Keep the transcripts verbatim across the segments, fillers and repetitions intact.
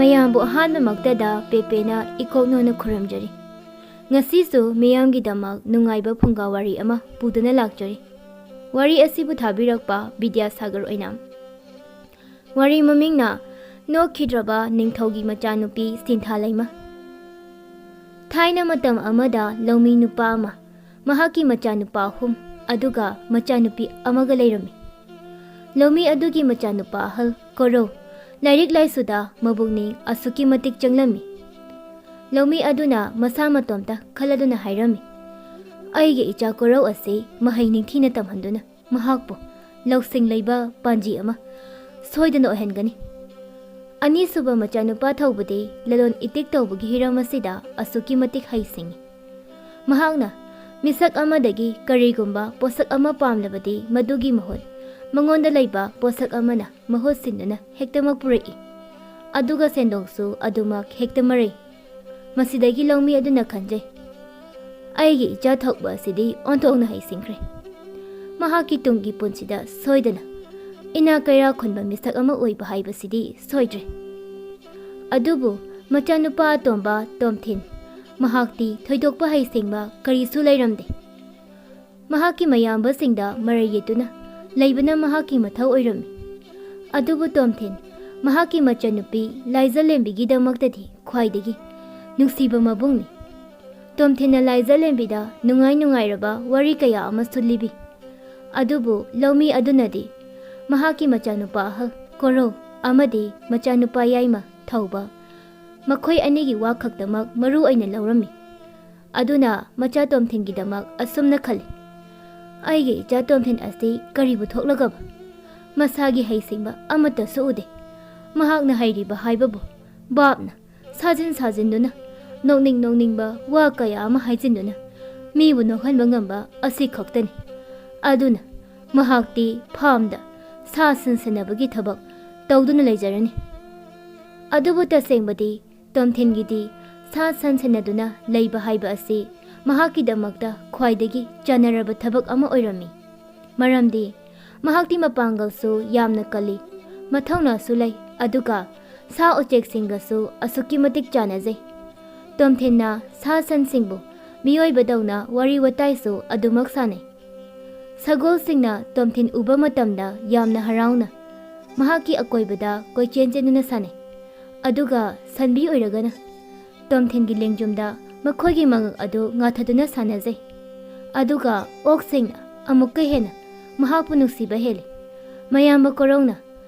ꯃꯌꯥꯝꯕꯨ ꯑꯍꯥꯟꯕꯃꯛꯇꯗ ꯄꯦꯄꯦꯅ ꯏꯀꯣꯛꯅꯣꯅ ꯈꯨꯔꯨꯝꯖꯔꯤ꯫ ꯉꯁꯤꯁꯨ ꯃꯤꯌꯥꯝꯒꯤꯗꯃꯛ ꯅꯨꯡꯉꯥꯏꯕ ꯐꯨꯡꯒꯥ ꯋꯥꯔꯤ ꯑꯃ ꯄꯨꯗꯨꯅ ꯂꯥꯛꯆꯔꯤ꯫ ꯋꯥꯔꯤ ꯑꯁꯤꯕꯨ ꯊꯥꯕꯤꯔꯛꯄ ꯕꯤꯗ꯭ꯌꯥꯁꯥꯒꯔ ꯑꯣꯏꯅꯥꯝ꯫ ꯋꯥꯔꯤ ꯃꯃꯤꯡꯅ ꯅꯣꯛꯈꯤꯗ꯭ꯔꯕ ꯅꯤꯡꯊꯧꯒꯤ ꯃꯆꯥꯅꯨꯄꯤ ꯁꯤꯟꯊꯥ ꯂꯩꯃ꯫ ꯊꯥꯏꯅ ꯃꯇꯝ ꯑꯃꯗ ꯂꯧꯃꯤ ꯅꯨꯄꯥ ꯑꯃ, ꯃꯍꯥꯛꯀꯤ ꯃꯆꯥꯅꯨꯄꯥ ꯑꯍꯨꯝ, ꯑꯗꯨꯒ ꯃꯆꯥꯅꯨꯄꯤ ꯑꯃꯒ ꯂꯩꯔꯝꯃꯤ꯫ ꯂꯧꯃꯤ ꯑꯗꯨꯒꯤ ꯃꯆꯥꯅꯨꯄꯥ ꯑꯍꯜ ꯀꯣꯔꯧ ꯂꯥꯏꯔꯤꯛ ꯂꯥꯏꯁꯨꯗ ꯃꯕꯨꯛꯅꯤꯡ ꯑꯁꯨꯛꯀꯤ ꯃꯇꯤꯛ ꯆꯪꯂꯝꯃꯤ꯫ ꯂꯧꯃꯤ ꯑꯗꯨꯅ ꯃꯁꯥ ꯃꯇꯣꯝꯇ ꯈꯜꯂꯗꯨꯅ ꯍꯥꯏꯔꯝꯃꯤ, "ꯑꯩꯒꯤ ꯏꯆꯥ ꯀꯣꯔꯧ ꯑꯁꯤ ꯃꯍꯩ ꯅꯤꯡꯊꯤꯅ ꯇꯝꯍꯟꯗꯨꯅ ꯃꯍꯥꯛꯄꯨ ꯂꯧꯁꯤꯡ ꯂꯩꯕ ꯄꯥꯟꯖꯤ ꯑꯃ ꯁꯣꯏꯗꯅ ꯑꯣꯏꯍꯟꯒꯅꯤ"꯫ ꯑꯅꯤꯁꯨꯕ ꯃꯆꯥꯅꯨꯄꯥ ꯊꯧꯕꯗꯤ ꯂꯂꯣꯟ ꯏꯇꯤꯛ ꯇꯧꯕꯒꯤ ꯍꯤꯔꯝ ꯑꯁꯤꯗ ꯑꯁꯨꯛꯀꯤ ꯃꯇꯤꯛ ꯍꯩꯁꯤꯡꯉꯤ꯫ ꯃꯍꯥꯛꯅ ꯃꯤꯁꯛ ꯑꯃꯗꯒꯤ ꯀꯔꯤꯒꯨꯝꯕ ꯄꯣꯠꯁꯛ ꯑꯃ ꯄꯥꯝꯂꯕꯗꯤ ꯃꯗꯨꯒꯤ ꯃꯍꯨꯠ ꯃꯉꯣꯟꯗ ꯂꯩꯕ ꯄꯣꯠꯁꯛ ꯑꯃꯅ ꯃꯍꯨꯠ ꯁꯤꯟꯗꯨꯅ ꯍꯦꯛꯇꯃꯛ ꯄꯨꯔꯛꯏ꯫ ꯑꯗꯨꯒ ꯁꯦꯟꯗꯣꯡꯁꯨ ꯑꯗꯨꯃꯛ ꯍꯦꯛꯇ ꯃꯔꯩ꯫ ꯃꯁꯤꯗꯒꯤ ꯂꯧꯃꯤ ꯑꯗꯨꯅ ꯈꯟꯖꯩ, "ꯑꯩꯒꯤ ꯏꯆꯥ ꯊꯧꯕ ꯑꯁꯤꯗꯤ ꯑꯣꯟꯊꯣꯛꯅ ꯍꯩꯁꯤꯡꯈ꯭ꯔꯦ꯫ ꯃꯍꯥꯛꯀꯤ ꯇꯨꯡꯒꯤ ꯄꯨꯟꯁꯤꯗ ꯁꯣꯏꯗꯅ ꯏꯅꯥ ꯀꯩꯔꯥ ꯈꯨꯟꯕ ꯃꯤꯁꯛ ꯑꯃ ꯑꯣꯏꯕ ꯍꯥꯏꯕꯁꯤꯗꯤ ꯁꯣꯏꯗ꯭ꯔꯦ"꯫ ꯑꯗꯨꯕꯨ ꯃꯆꯥꯅꯨꯄꯥ ꯑꯇꯣꯝꯕ ꯇꯣꯝꯊꯤꯟ, ꯃꯍꯥꯛꯇꯤ ꯊꯣꯏꯗꯣꯛꯄ ꯍꯩꯁꯤꯡꯕ ꯀꯔꯤꯁꯨ ꯂꯩꯔꯝꯗꯦ꯫ ꯃꯍꯥꯛꯀꯤ ꯃꯌꯥꯝꯕꯁꯤꯡꯗ ꯃꯔꯩ ꯌꯦꯠꯇꯨꯅ ꯂꯩꯕꯅ ꯃꯍꯥꯛꯀꯤ ꯃꯊꯧ ꯑꯣꯏꯔꯝꯃꯤ꯫ ꯑꯗꯨꯕꯨ ꯇꯣꯝꯊꯤꯟ, ꯃꯍꯥꯛꯀꯤ ꯃꯆꯟꯅꯨꯄꯤ ꯂꯥꯏꯖꯂꯦꯝꯕꯤꯒꯤꯗꯃꯛꯇꯗꯤ ꯈ꯭ꯋꯥꯏꯗꯒꯤ ꯅꯨꯡꯁꯤꯕ ꯃꯕꯨꯡꯅꯤ꯫ ꯇꯣꯝꯊꯤꯟꯅ ꯂꯥꯏꯖꯂꯦꯝꯕꯤꯗ ꯅꯨꯡꯉꯥꯏ ꯅꯨꯡꯉꯥꯏꯔꯕ ꯋꯥꯔꯤ ꯀꯌꯥ ꯑꯃꯁꯨ ꯂꯤꯕꯤ꯫ ꯑꯗꯨꯕꯨ ꯂꯧꯃꯤ ꯑꯗꯨꯅꯗꯤ ꯃꯍꯥꯛꯀꯤ ꯃꯆꯥꯅꯨꯄꯥ ꯑꯍꯜ ꯀꯣꯔꯧ ꯑꯃꯗꯤ ꯃꯆꯥꯅꯨꯄꯥ ꯌꯥꯏꯃ ꯊꯧꯕ, ꯃꯈꯣꯏ ꯑꯅꯤꯒꯤ ꯋꯥ ꯈꯛꯇꯃꯛ ꯃꯔꯨ ꯑꯣꯏꯅ ꯂꯧꯔꯝꯃꯤ꯫ ꯑꯗꯨꯅ ꯃꯆꯥ ꯇꯣꯝꯊꯤꯟꯒꯤꯗꯃꯛ ꯑꯁꯨꯝꯅ ꯈꯜꯂꯤ, "ꯑꯩꯒꯤ ꯏꯆꯥ ꯇꯣꯝꯊꯤꯟ ꯑꯁꯤ ꯀꯔꯤꯕꯨ ꯊꯣꯛꯂꯒꯕ? ꯃꯁꯥꯒꯤ ꯍꯩꯁꯤꯡꯕ ꯑꯃꯠꯇꯁꯨ ꯎꯗꯦ꯫ ꯃꯍꯥꯛꯅ ꯍꯩꯔꯤꯕ ꯍꯥꯏꯕꯕꯨ ꯚꯥꯞꯅ ꯁꯥꯖꯤꯟ ꯁꯥꯖꯤꯟꯗꯨꯅ, ꯅꯣꯛꯅꯤꯡ ꯅꯣꯛꯅꯤꯡꯕ ꯋꯥ ꯀꯌꯥ ꯑꯃ ꯍꯥꯏꯖꯤꯟꯗꯨꯅ ꯃꯤꯕꯨ ꯅꯣꯛꯍꯟꯕ ꯉꯝꯕ ꯑꯁꯤ ꯈꯛꯇꯅꯤ꯫ ꯑꯗꯨꯅ ꯃꯍꯥꯛꯇꯤ ꯐꯥꯝꯗ ꯁꯥ ꯁꯟ ꯁꯦꯟꯅꯕꯒꯤ ꯊꯕꯛ ꯇꯧꯗꯨꯅ ꯂꯩꯖꯔꯅꯤ"꯫ ꯑꯗꯨꯕꯨ ꯇꯁꯦꯡꯕꯗꯤ ꯇꯣꯝꯊꯤꯟꯒꯤꯗꯤ ꯁꯥ ꯁꯟ ꯁꯦꯟꯅꯗꯨꯅ ꯂꯩꯕ ꯍꯥꯏꯕ ꯑꯁꯤ ꯃꯍꯥꯛꯀꯤꯗꯃꯛꯇ ꯈ꯭ꯋꯥꯏꯗꯒꯤ ꯆꯥꯟꯅꯔꯕ ꯊꯕꯛ ꯑꯃ ꯑꯣꯏꯔꯝꯃꯤ꯫ ꯃꯔꯝꯗꯤ ꯃꯍꯥꯛꯇꯤ ꯃꯄꯥꯡꯒꯜꯁꯨ ꯌꯥꯝꯅ ꯀꯜꯂꯤ, ꯃꯊꯧꯅꯥꯁꯨ ꯂꯩ, ꯑꯗꯨꯒ ꯁꯥ ꯎꯆꯦꯛꯁꯤꯡꯒꯁꯨ ꯑꯁꯨꯛꯀꯤ ꯃꯇꯤꯛ ꯆꯥꯟꯅꯖꯩ꯫ ꯇꯣꯝꯊꯤꯟꯅ ꯁꯥ ꯁꯟꯁꯤꯡꯕꯨ ꯃꯤꯑꯣꯏꯕꯗꯧꯅ ꯋꯥꯔꯤ ꯋꯥꯇꯥꯏꯁꯨ ꯑꯗꯨꯃꯛ ꯁꯥꯟꯅꯩ꯫ ꯁꯒꯣꯜꯁꯤꯡꯅ ꯇꯣꯝꯊꯤꯟ ꯎꯕ ꯃꯇꯝꯗ ꯌꯥꯝꯅ ꯍꯔꯥꯎꯅ ꯃꯍꯥꯛꯀꯤ ꯑꯀꯣꯏꯕꯗ ꯀꯣꯏꯆꯦꯟ ꯆꯦꯟꯗꯨꯅ ꯁꯥꯟꯅꯩ꯫ ꯑꯗꯨꯒ ꯁꯟꯕꯤ ꯑꯣꯏꯔꯒꯅ ꯇꯣꯝꯊꯤꯟꯒꯤ ꯂꯦꯡꯖꯨꯝꯗ ꯃꯈꯣꯏꯒꯤ ꯃꯉꯛ ꯑꯗꯨ ꯉꯥꯊꯗꯨꯅ ꯁꯥꯟꯅꯖꯩ꯫ ꯑꯗꯨꯒ ꯑꯣꯛꯁꯤꯡꯅ ꯑꯃꯨꯛꯀ ꯍꯦꯟꯅ ꯃꯍꯥꯛꯄꯨ ꯅꯨꯡꯁꯤꯕ ꯍꯦꯜꯂꯤ꯫ ꯃꯌꯥꯝꯕ ꯀꯣꯔꯧꯅ,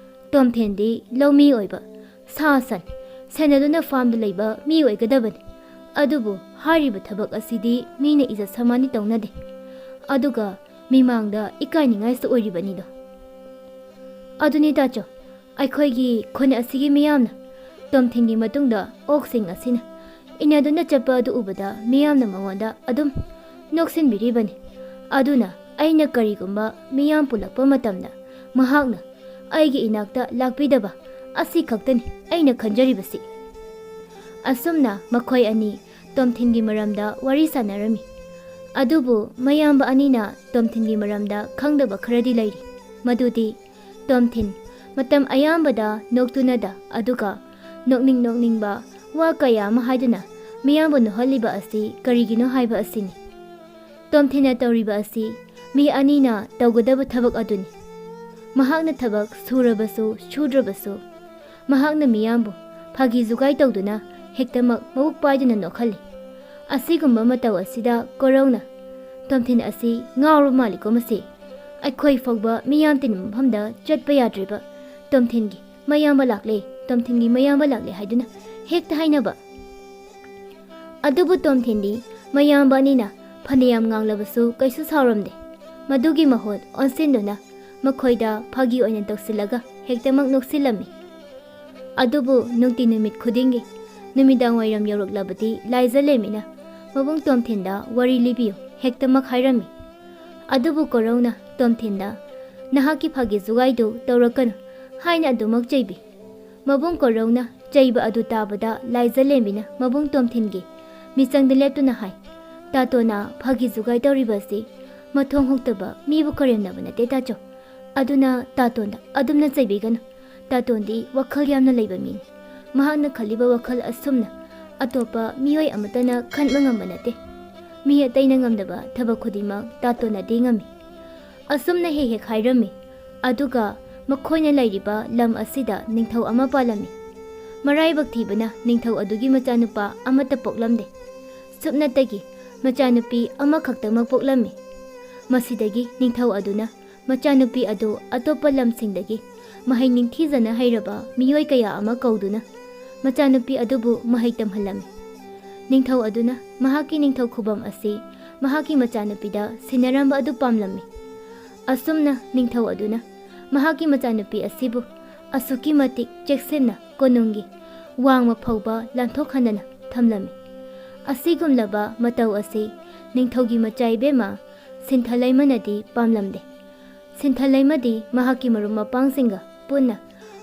"ꯇꯣꯝꯊꯤꯟꯗꯤ ꯂꯧꯃꯤ ꯑꯣꯏꯕ, ꯁꯥ ꯁꯟ ꯁꯦꯟꯅꯗꯨꯅ ꯐꯥꯝꯗ ꯂꯩꯕ ꯃꯤ ꯑꯣꯏꯒꯗꯕꯅꯤ꯫ ꯑꯗꯨꯕꯨ ꯍꯥꯏꯔꯤꯕ ꯊꯕꯛ ꯑꯁꯤꯗꯤ ꯃꯤꯅ ꯏꯖꯠ ꯁꯃꯥꯟꯗꯤ ꯇꯧꯅꯗꯦ꯫ ꯑꯗꯨꯒ ꯃꯤꯃꯥꯡꯗ ꯏꯀꯥꯏꯅꯤꯡꯉꯥꯏꯁꯨ ꯑꯣꯏꯔꯤꯕꯅꯤꯗꯣ꯫ ꯑꯗꯨꯅꯤ ꯇꯥꯆꯧ, ꯑꯩꯈꯣꯏꯒꯤ ꯈꯨꯟ ꯑꯁꯤꯒꯤ ꯃꯤꯌꯥꯝꯅ ꯇꯣꯝꯊꯤꯟꯒꯤ ꯃꯇꯨꯡꯗ ꯑꯣꯛꯁꯤꯡ ꯑꯁꯤꯅ ꯏꯟꯅꯗꯨꯅ ꯆꯠꯄ ꯑꯗꯨ ꯎꯕꯗ ꯃꯤꯌꯥꯝꯅ ꯃꯉꯣꯟꯗ ꯑꯗꯨꯝ ꯅꯣꯛꯁꯤꯟꯕꯤꯔꯤꯕꯅꯤ꯫ ꯑꯗꯨꯅ ꯑꯩꯅ ꯀꯔꯤꯒꯨꯝꯕ ꯃꯤꯌꯥꯝ ꯄꯨꯜꯂꯛꯄ ꯃꯇꯝꯗ ꯃꯍꯥꯛꯅ ꯑꯩꯒꯤ ꯏꯅꯥꯛꯇ ꯂꯥꯛꯄꯤꯗꯕ ꯑꯁꯤ ꯈꯛꯇꯅꯤ ꯑꯩꯅ ꯈꯟꯖꯔꯤꯕꯁꯤ꯫" ꯑꯁꯨꯝꯅ ꯃꯈꯣꯏ ꯑꯅꯤ ꯇꯣꯝꯊꯤꯟꯒꯤ ꯃꯔꯝꯗ ꯋꯥꯔꯤ ꯁꯥꯟꯅꯔꯝꯃꯤ꯫ ꯑꯗꯨꯕꯨ ꯃꯌꯥꯝꯕ ꯑꯅꯤꯅ ꯇꯣꯝꯊꯤꯟꯒꯤ ꯃꯔꯝꯗ ꯈꯪꯗꯕ ꯈꯔꯗꯤ ꯂꯩꯔꯤ꯫ ꯃꯗꯨꯗꯤ ꯇꯣꯝꯊꯤꯟ ꯃꯇꯝ ꯑꯌꯥꯝꯕꯗ ꯅꯣꯛꯇꯨꯅꯗ ꯑꯗꯨꯒ ꯅꯣꯛꯅꯤꯡ ꯅꯣꯛꯅꯤꯡꯕ ꯋꯥ ꯀꯌꯥ ꯑꯃ ꯍꯥꯏꯗꯨꯅ ꯃꯤꯌꯥꯝꯕꯨ ꯅꯣꯛꯍꯜꯂꯤꯕ ꯑꯁꯤ ꯀꯔꯤꯒꯤꯅꯣ ꯍꯥꯏꯕ ꯑꯁꯤꯅꯤ꯫ ꯇꯣꯝꯊꯤꯟꯅ ꯇꯧꯔꯤꯕ ꯑꯁꯤ ꯃꯤ ꯑꯅꯤꯅ ꯇꯧꯒꯗꯕ ꯊꯕꯛ ꯑꯗꯨꯅꯤ꯫ ꯃꯍꯥꯛꯅ ꯊꯕꯛ ꯁꯨꯔꯕꯁꯨ ꯁꯨꯗ꯭ꯔꯕꯁꯨ ꯃꯍꯥꯛꯅ ꯃꯤꯌꯥꯝꯕꯨ ꯐꯥꯒꯤ ꯖꯨꯒꯥꯏ ꯇꯧꯗꯨꯅ ꯍꯦꯛꯇꯃꯛ ꯃꯕꯨꯛ ꯄꯥꯏꯗꯨꯅ ꯅꯣꯛꯍꯜꯂꯤ꯫ ꯑꯁꯤꯒꯨꯝꯕ ꯃꯇꯧ ꯑꯁꯤꯗ ꯀꯣꯔꯧꯅ, "ꯇꯣꯝꯊꯤꯟ ꯑꯁꯤ ꯉꯥꯎꯔꯕ ꯃꯥꯜꯂꯤꯀꯣ ꯃꯁꯤ꯫ ꯑꯩꯈꯣꯏ ꯐꯥꯎꯕ ꯃꯤꯌꯥꯝ ꯇꯤꯟꯕ ꯃꯐꯝꯗ ꯆꯠꯄ ꯌꯥꯗ꯭ꯔꯤꯕ ꯇꯣꯝꯊꯤꯟꯒꯤ ꯃꯌꯥꯝꯕ ꯂꯥꯛꯂꯦ, ꯇꯣꯝꯊꯤꯟꯒꯤ ꯃꯌꯥꯝꯕ ꯂꯥꯛꯂꯦ" ꯍꯥꯏꯗꯨꯅ ꯍꯦꯛꯇ ꯍꯥꯏꯅꯕ꯫ ꯑꯗꯨꯕꯨ ꯇꯣꯝꯊꯤꯟꯗꯤ ꯃꯌꯥꯝꯕ ꯑꯅꯤꯅ ꯐꯅꯌꯥꯝ ꯉꯥꯡꯂꯕꯁꯨ ꯀꯩꯁꯨ ꯁꯥꯎꯔꯝꯗꯦ꯫ ꯃꯗꯨꯒꯤ ꯃꯍꯨꯠ ꯑꯣꯟꯁꯤꯟꯗꯨꯅ ꯃꯈꯣꯏꯗ ꯐꯥꯒꯤ ꯑꯣꯏꯅ ꯇꯧꯁꯤꯜꯂꯒ ꯍꯦꯛꯇꯃꯛ ꯅꯣꯛꯁꯤꯜꯂꯝꯃꯤ꯫ ꯑꯗꯨꯕꯨ ꯅꯨꯡꯇꯤ ꯅꯨꯃꯤꯠ ꯈꯨꯗꯤꯡꯒꯤ ꯅꯨꯃꯤꯗꯥꯡ ꯋꯥꯏꯔꯝ ꯌꯧꯔꯛꯂꯕꯗꯤ ꯂꯥꯏꯖꯂꯦꯝꯕꯤꯅ ꯃꯕꯨꯡ ꯇꯣꯝꯊꯤꯟꯗ ꯋꯥꯔꯤ ꯂꯤꯕꯤꯌꯨ ꯍꯦꯛꯇꯃꯛ ꯍꯥꯏꯔꯝꯃꯤ꯫ ꯑꯗꯨꯕꯨ ꯀꯣꯔꯧꯅ ꯇꯣꯝꯊꯤꯟꯗ "ꯅꯍꯥꯛꯀꯤ ꯐꯥꯒꯤ ꯖꯨꯒꯥꯏꯗꯨ ꯇꯧꯔꯛꯀꯅꯨ" ꯍꯥꯏꯅ ꯑꯗꯨꯃꯛ ꯆꯩꯕꯤ꯫ ꯃꯕꯨꯡ ꯀꯣꯔꯧꯅ ꯆꯩꯕ ꯑꯗꯨ ꯇꯥꯕꯗ ꯂꯥꯏꯖꯂꯦꯝꯕꯤꯅ ꯃꯕꯨꯡ ꯇꯣꯝꯊꯤꯟꯒꯤ ꯃꯤꯆꯪꯗ ꯂꯦꯞꯇꯨꯅ ꯍꯥꯏ, "ꯇꯥꯇꯣꯟꯅ ꯐꯥꯒꯤ ꯖꯨꯒꯥꯏ ꯇꯧꯔꯤꯕ ꯑꯁꯤ ꯃꯊꯣꯡ ꯍꯨꯛꯇꯕ ꯃꯤꯕꯨ ꯀꯔꯦꯝꯅꯕ ꯅꯠꯇꯦ ꯇꯥꯆꯧ꯫ ꯑꯗꯨꯅ ꯇꯥꯇꯣꯟꯗ ꯑꯗꯨꯝꯅ ꯆꯩꯕꯤꯒꯅꯨ꯫ ꯇꯥꯇꯣꯟꯗꯤ ꯋꯥꯈꯜ ꯌꯥꯝꯅ ꯂꯩꯕ ꯃꯤꯅꯤ꯫ ꯃꯍꯥꯛꯅ ꯈꯜꯂꯤꯕ ꯋꯥꯈꯜ ꯑꯁꯨꯝꯅ ꯑꯇꯣꯞꯄ ꯃꯤꯑꯣꯏ ꯑꯃꯠꯇꯅ ꯈꯟꯕ ꯉꯝꯕ ꯅꯠꯇꯦ꯫ ꯃꯤ ꯑꯇꯩꯅ ꯉꯝꯗꯕ ꯊꯕꯛ ꯈꯨꯗꯤꯡꯃꯛ ꯇꯥꯇꯣꯟꯅꯗꯤ ꯉꯝꯃꯤ꯫ ꯑꯁꯨꯝꯅ ꯍꯦꯛ ꯍꯦꯛ ꯍꯥꯏꯔꯝꯃꯤ꯫ ꯑꯗꯨꯒ ꯃꯈꯣꯏꯅ ꯂꯩꯔꯤꯕ ꯂꯝ ꯑꯁꯤꯗ ꯅꯤꯡꯊꯧ ꯑꯃ ꯄꯥꯜꯂꯝꯃꯤ꯫ ꯃꯔꯥꯏꯕꯛ ꯊꯤꯕꯅ ꯅꯤꯡꯊꯧ ꯑꯗꯨꯒꯤ ꯃꯆꯥꯅꯨꯄꯥ ꯑꯃꯠꯇ ꯄꯣꯛꯂꯝꯗꯦ꯫ ꯁꯨꯞꯅꯇꯒꯤ ꯃꯆꯥꯅꯨꯄꯤ ꯑꯃꯈꯛꯇꯃꯛ ꯄꯣꯛꯂꯝꯃꯤ꯫ ꯃꯁꯤꯗꯒꯤ ꯅꯤꯡꯊꯧ ꯑꯗꯨꯅ ꯃꯆꯥꯅꯨꯄꯤ ꯑꯗꯨ ꯑꯇꯣꯞꯄ ꯂꯝꯁꯤꯡꯗꯒꯤ ꯃꯍꯩ ꯅꯤꯡꯊꯤꯖꯅ ꯍꯩꯔꯕ ꯃꯤꯑꯣꯏ ꯀꯌꯥ ꯑꯃ ꯀꯧꯗꯨꯅ ꯃꯆꯥꯅꯨꯄꯤ ꯑꯗꯨꯕꯨ ꯃꯍꯩ ꯇꯝꯍꯜꯂꯝꯃꯤ꯫ ꯅꯤꯡꯊꯧ ꯑꯗꯨꯅ ꯃꯍꯥꯛꯀꯤ ꯅꯤꯡꯊꯧ ꯈꯨꯕꯝ ꯑꯁꯤ ꯃꯍꯥꯛꯀꯤ ꯃꯆꯥꯅꯨꯄꯤꯗ ꯁꯤꯟꯅꯔꯝꯕ ꯑꯗꯨ ꯄꯥꯝꯂꯝꯃꯤ꯫ ꯑꯁꯨꯝꯅ ꯅꯤꯡꯊꯧ ꯑꯗꯨꯅ ꯃꯍꯥꯛꯀꯤ ꯃꯆꯥꯅꯨꯄꯤ ꯑꯁꯤꯕꯨ ꯑꯁꯨꯛꯀꯤ ꯃꯇꯤꯛ ꯆꯦꯛꯁꯤꯟꯅ ꯀꯣꯅꯨꯡꯒꯤ ꯋꯥꯡꯃ ꯐꯥꯎꯕ ꯂꯥꯟꯊꯣꯛꯍꯟꯗꯅ ꯊꯝꯂꯝꯃꯤ꯫ ꯑꯁꯤꯒꯨꯝꯂꯕ ꯃꯇꯧ ꯑꯁꯤ ꯅꯤꯡꯊꯧꯒꯤ ꯃꯆꯥ ꯏꯕꯦꯝꯃ ꯁꯤꯟꯊꯂꯩꯃꯅꯗꯤ ꯄꯥꯝꯂꯝꯗꯦ꯫ ꯁꯤꯟꯊꯂꯩꯃꯗꯤ ꯃꯍꯥꯛꯀꯤ ꯃꯔꯨꯞ ꯃꯄꯥꯡꯁꯤꯡꯒ ꯄꯨꯟꯅ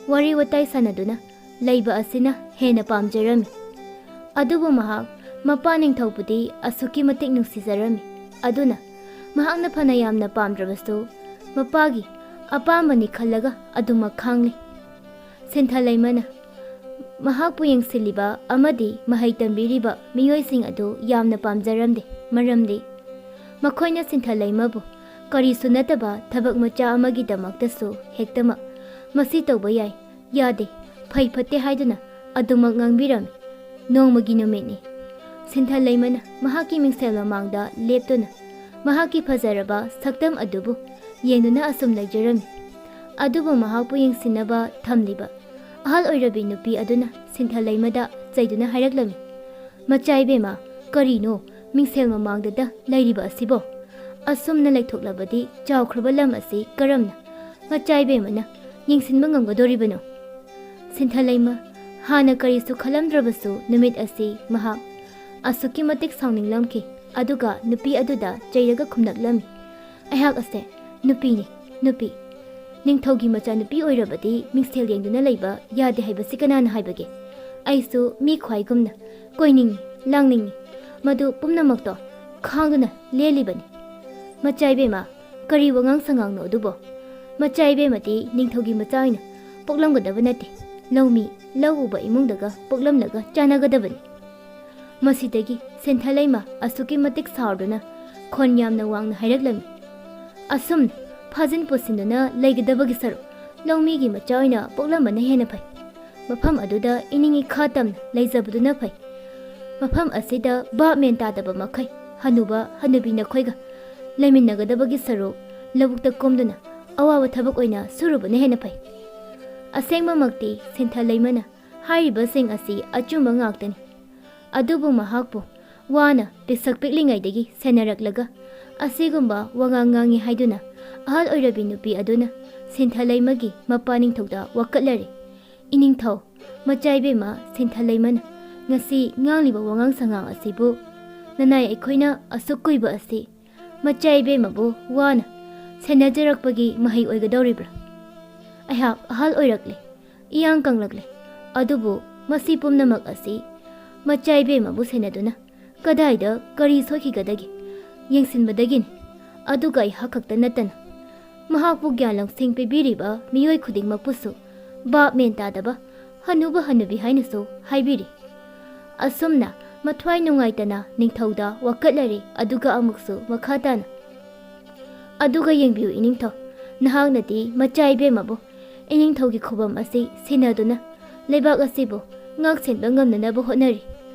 ꯋꯥꯔꯤ ꯋꯥꯇꯥꯏ ꯁꯥꯟꯅꯗꯨꯅ ꯂꯩꯕ ꯑꯁꯤꯅ ꯍꯦꯟꯅ ꯄꯥꯝꯖꯔꯝꯃꯤ꯫ ꯑꯗꯨꯕꯨ ꯃꯍꯥꯛ ꯃꯄꯥ ꯅꯤꯡꯊꯧꯕꯨꯗꯤ ꯑꯁꯨꯛꯀꯤ ꯃꯇꯤꯛ ꯅꯨꯡꯁꯤꯖꯔꯝꯃꯤ꯫ ꯑꯗꯨꯅ ꯃꯍꯥꯛꯅ ꯐꯅ ꯌꯥꯝꯅ ꯄꯥꯝꯗ꯭ꯔꯕꯁꯨ ꯃꯄꯥꯒꯤ ꯑꯄꯥꯝꯕꯅꯤ ꯈꯜꯂꯒ ꯑꯗꯨꯃꯛ ꯈꯥꯡꯂꯤ꯫ ꯁꯤꯟꯊꯂꯩꯃꯅ ꯃꯍꯥꯛꯄꯨ ꯌꯦꯡꯁꯤꯜꯂꯤꯕ ꯑꯃꯗꯤ ꯃꯍꯩ ꯇꯝꯕꯤꯔꯤꯕ ꯃꯤꯑꯣꯏꯁꯤꯡ ꯑꯗꯨ ꯌꯥꯝꯅ ꯄꯥꯝꯖꯔꯝꯗꯦ꯫ ꯃꯔꯝꯗꯤ ꯃꯈꯣꯏꯅ ꯁꯤꯟꯊꯂꯩꯃꯕꯨ ꯀꯔꯤꯁꯨ ꯅꯠꯇꯕ ꯊꯕꯛ ꯃꯆꯥ ꯑꯃꯒꯤꯗꯃꯛꯇꯁꯨ ꯍꯦꯛꯇꯃꯛ "ꯃꯁꯤ ꯇꯧꯕ ꯌꯥꯏ, ꯌꯥꯗꯦ, ꯐꯩ ꯐꯠꯇꯦ" ꯍꯥꯏꯗꯨꯅ ꯑꯗꯨꯃꯛ ꯉꯥꯡꯕꯤꯔꯝꯃꯤ꯫ ꯅꯣꯡꯃꯒꯤ ꯅꯨꯃꯤꯠꯅꯤ꯫ ꯁꯤꯟꯊꯂꯩꯃꯅ ꯃꯍꯥꯛꯀꯤ ꯃꯤꯡꯁꯦꯜ ꯃꯃꯥꯡꯗ ꯂꯦꯞꯇꯨꯅ ꯃꯍꯥꯛꯀꯤ ꯐꯖꯔꯕ ꯁꯛꯇꯝ ꯑꯗꯨꯕꯨ ꯌꯦꯡꯗꯨꯅ ꯑꯁꯨꯝ ꯂꯩꯖꯔꯝꯃꯤ꯫ ꯑꯗꯨꯕꯨ ꯃꯍꯥꯛꯄꯨ ꯌꯦꯡꯁꯤꯟꯅꯕ ꯊꯝꯂꯤꯕ ꯑꯍꯜ ꯑꯣꯏꯔꯕꯤ ꯅꯨꯄꯤ ꯑꯗꯨꯅ ꯁꯤꯟꯊꯂꯩꯃꯗ ꯆꯩꯗꯨꯅ ꯍꯥꯏꯔꯛꯂꯝꯃꯤ, "ꯃꯆꯥ ꯏꯕꯦꯝꯃ, ꯀꯔꯤꯅꯣ ꯃꯤꯡꯁꯦꯜ ꯃꯃꯥꯡꯗꯇ ꯂꯩꯔꯤꯕ ꯑꯁꯤꯕꯣ? ꯑꯁꯨꯝꯅ ꯂꯩꯊꯣꯛꯂꯕꯗꯤ ꯆꯥꯎꯈ꯭ꯔꯕ ꯂꯝ ꯑꯁꯤ ꯀꯔꯝꯅ ꯃꯆꯥ ꯏꯕꯦꯝꯃꯅ ꯌꯦꯡꯁꯤꯟꯕ ꯉꯝꯒꯗꯣꯔꯤꯕꯅꯣ?" ꯁꯤꯟꯊꯂꯩꯃ ꯍꯥꯟꯅ ꯀꯔꯤꯁꯨ ꯈꯜꯂꯝꯗ꯭ꯔꯕꯁꯨ ꯅꯨꯃꯤꯠ ꯑꯁꯤ ꯃꯍꯥꯛ ꯑꯁꯨꯛꯀꯤ ꯃꯇꯤꯛ ꯁꯥꯎꯅꯤꯡꯂꯝꯈꯤ꯫ ꯑꯗꯨꯒ ꯅꯨꯄꯤ ꯑꯗꯨꯗ ꯆꯩꯔꯒ ꯈꯨꯝꯂꯛꯂꯝꯃꯤ, "ꯑꯩꯍꯥꯛ ꯑꯁꯦ ꯅꯨꯄꯤꯅꯤ, ꯅꯨꯄꯤ꯫ ꯅꯤꯡꯊꯧꯒꯤ ꯃꯆꯥꯅꯨꯄꯤ ꯑꯣꯏꯔꯕꯗꯤ ꯃꯤꯡꯁꯦꯜ ꯌꯦꯡꯗꯨꯅ ꯂꯩꯕ ꯌꯥꯗꯦ ꯍꯥꯏꯕꯁꯤ ꯀꯅꯥꯅ ꯍꯥꯏꯕꯒꯦ? ꯑꯩꯁꯨ ꯃꯤ ꯈ꯭ꯋꯥꯏꯒꯨꯝꯅ ꯀꯣꯏꯅꯤꯡꯏ, ꯂꯥꯡꯅꯤꯡꯏ꯫ ꯃꯗꯨ ꯄꯨꯝꯅꯃꯛꯇꯣ ꯈꯥꯡꯗꯨꯅ ꯂꯦꯜꯂꯤꯕꯅꯤ꯫ ꯃꯆꯥ ꯏꯕꯦꯝꯃ, ꯀꯔꯤ ꯋꯥꯉꯥꯡ ꯁꯉꯥꯡꯅꯣ ꯑꯗꯨꯕꯣ? ꯃꯆꯥ ꯏꯕꯦꯝꯃꯗꯤ ꯅꯤꯡꯊꯧꯒꯤ ꯃꯆꯥ ꯑꯣꯏꯅ ꯄꯣꯛꯂꯝꯒꯗꯕ ꯅꯠꯇꯦ, ꯂꯧꯃꯤ ꯂꯧ ꯎꯕ ꯏꯃꯨꯡꯗꯒ ꯄꯣꯛꯂꯝꯂꯒ ꯆꯥꯟꯅꯒꯗꯕꯅꯤ꯫ ꯃꯁꯤꯗꯒꯤ ꯁꯤꯟꯊꯂꯩꯃ ꯑꯁꯨꯛꯀꯤ ꯃꯇꯤꯛ ꯁꯥꯎꯔꯗꯨꯅ ꯈꯣꯟ ꯌꯥꯝꯅ ꯋꯥꯡꯅ ꯍꯥꯏꯔꯛꯂꯝꯃꯤ, "ꯑꯁꯨꯝꯅ ꯐꯥꯖꯤꯟ ꯄꯨꯁꯤꯟꯗꯨꯅ ꯂꯩꯒꯗꯕꯒꯤ ꯁꯔꯨꯛ, ꯂꯧꯃꯤꯒꯤ ꯃꯆꯥ ꯑꯣꯏꯅ ꯄꯣꯛꯂꯝꯕꯅ ꯍꯦꯟꯅ ꯐꯩ꯫ ꯃꯐꯝ ꯑꯗꯨꯗ ꯏꯅꯤꯡ ꯏꯈꯥ ꯇꯝꯅ ꯂꯩꯖꯕꯗꯨꯅ ꯐꯩ꯫ ꯃꯐꯝ ꯑꯁꯤꯗ ꯚꯥꯞ ꯃꯦꯟ ꯇꯥꯗꯕ ꯃꯈꯩ ꯍꯅꯨꯕ ꯍꯅꯨꯕꯤ ꯅꯈꯣꯏꯒ ꯂꯩꯃꯤꯟꯅꯒꯗꯕꯒꯤ ꯁꯔꯨꯛ, ꯂꯧꯕꯨꯛꯇ ꯀꯨꯝꯗꯨꯅ ꯑꯋꯥꯕ ꯊꯕꯛ ꯑꯣꯏꯅ ꯁꯨꯔꯨꯕꯅ ꯍꯦꯟꯅ ꯐꯩ꯫" ꯑꯁꯦꯡꯕꯃꯛꯇꯤ ꯁꯤꯟꯊꯂꯩꯃꯅ ꯍꯥꯏꯔꯤꯕꯁꯤꯡ ꯑꯁꯤ ꯑꯆꯨꯝꯕ ꯉꯥꯛꯇꯅꯤ꯫ ꯑꯗꯨꯕꯨ ꯃꯍꯥꯛꯄꯨ ꯋꯥꯅ ꯄꯤꯁꯛ ꯄꯤꯛꯂꯤꯉꯩꯗꯒꯤ ꯁꯦꯟꯅꯔꯛꯂꯒ ꯑꯁꯤꯒꯨꯝꯕ ꯋꯥꯉꯥꯡ ꯉꯥꯡꯉꯤ ꯍꯥꯏꯗꯨꯅ ꯑꯍꯜ ꯑꯣꯏꯔꯕꯤ ꯅꯨꯄꯤ ꯑꯗꯨꯅ ꯁꯤꯟꯊꯂꯩꯃꯒꯤ ꯃꯄꯥ ꯅꯤꯡꯊꯧꯗ ꯋꯥꯀꯠꯂꯔꯦ꯫ "ꯏꯅꯤꯡꯊꯧ, ꯃꯆꯥ ꯏꯕꯦꯝꯃ ꯁꯤꯟꯊꯂꯩꯃꯅ ꯉꯁꯤ ꯉꯥꯡꯂꯤꯕ ꯋꯥꯉꯥꯡ ꯁꯉꯥꯡ ꯑꯁꯤꯕꯨ ꯅꯅꯥꯏ ꯑꯩꯈꯣꯏꯅ ꯑꯁꯨꯛ ꯀꯨꯏꯕ ꯑꯁꯤ ꯃꯆꯥ ꯏꯕꯦꯝꯃꯕꯨ ꯋꯥꯅ ꯁꯦꯟꯅꯖꯔꯛꯄꯒꯤ ꯃꯍꯩ ꯑꯣꯏꯒꯗꯧꯔꯤꯕ꯭ꯔꯥ? ꯑꯩꯍꯥꯛ ꯑꯍꯜ ꯑꯣꯏꯔꯛꯂꯦ, ꯏꯌꯥꯡ ꯀꯪꯂꯛꯂꯦ, ꯑꯗꯨꯕꯨ ꯃꯁꯤ ꯄꯨꯝꯅꯃꯛ ꯑꯁꯤ ꯃꯆꯥ ꯏꯕꯦꯝꯃꯕꯨ ꯁꯦꯟꯅꯗꯨꯅ ꯀꯗꯥꯏꯗ ꯀꯔꯤ ꯁꯣꯏꯈꯤꯒꯗꯒꯦ ꯌꯦꯡꯁꯤꯟꯕꯗꯒꯤꯅꯤ꯫ ꯑꯗꯨꯒ ꯑꯩꯍꯥꯛ ꯈꯛꯇ ꯅꯠꯇꯅ ꯃꯍꯥꯛꯄꯨ ꯒ꯭ꯌꯥꯟ ꯂꯧꯁꯤꯡ ꯄꯤꯕꯤꯔꯤꯕ ꯃꯤꯑꯣꯏ ꯈꯨꯗꯤꯡꯃꯛꯄꯨꯁꯨ ꯚꯥꯞ ꯃꯦꯟ ꯇꯥꯗꯕ ꯍꯅꯨꯕ ꯍꯅꯨꯕꯤ ꯍꯥꯏꯅꯁꯨ ꯍꯥꯏꯕꯤꯔꯤ꯫" ꯑꯁꯨꯝꯅ ꯃꯊ꯭ꯋꯥꯏ ꯅꯨꯡꯉꯥꯏꯇꯅ ꯅꯤꯡꯊꯧꯗ ꯋꯥꯀꯠꯂꯔꯦ꯫ ꯑꯗꯨꯒ ꯑꯃꯨꯛꯁꯨ ꯃꯈꯥ ꯇꯥꯅ, "ꯑꯗꯨꯒ ꯌꯦꯡꯕꯤꯌꯨ ꯏꯅꯤꯡꯊꯧ, ꯅꯍꯥꯛꯅꯗꯤ ꯃꯆꯥ ꯏꯕꯦꯝꯃꯕꯨ ꯏꯅꯤꯡꯊꯧꯒꯤ ꯈꯨꯕꯝ ꯑꯁꯤ ꯁꯤꯟꯅꯗꯨꯅ ꯂꯩꯕꯥꯛ ꯑꯁꯤꯕꯨ ꯉꯥꯛ ꯁꯦꯟꯕ ꯉꯝꯅꯅꯕ ꯍꯣꯠꯅꯔꯤ꯫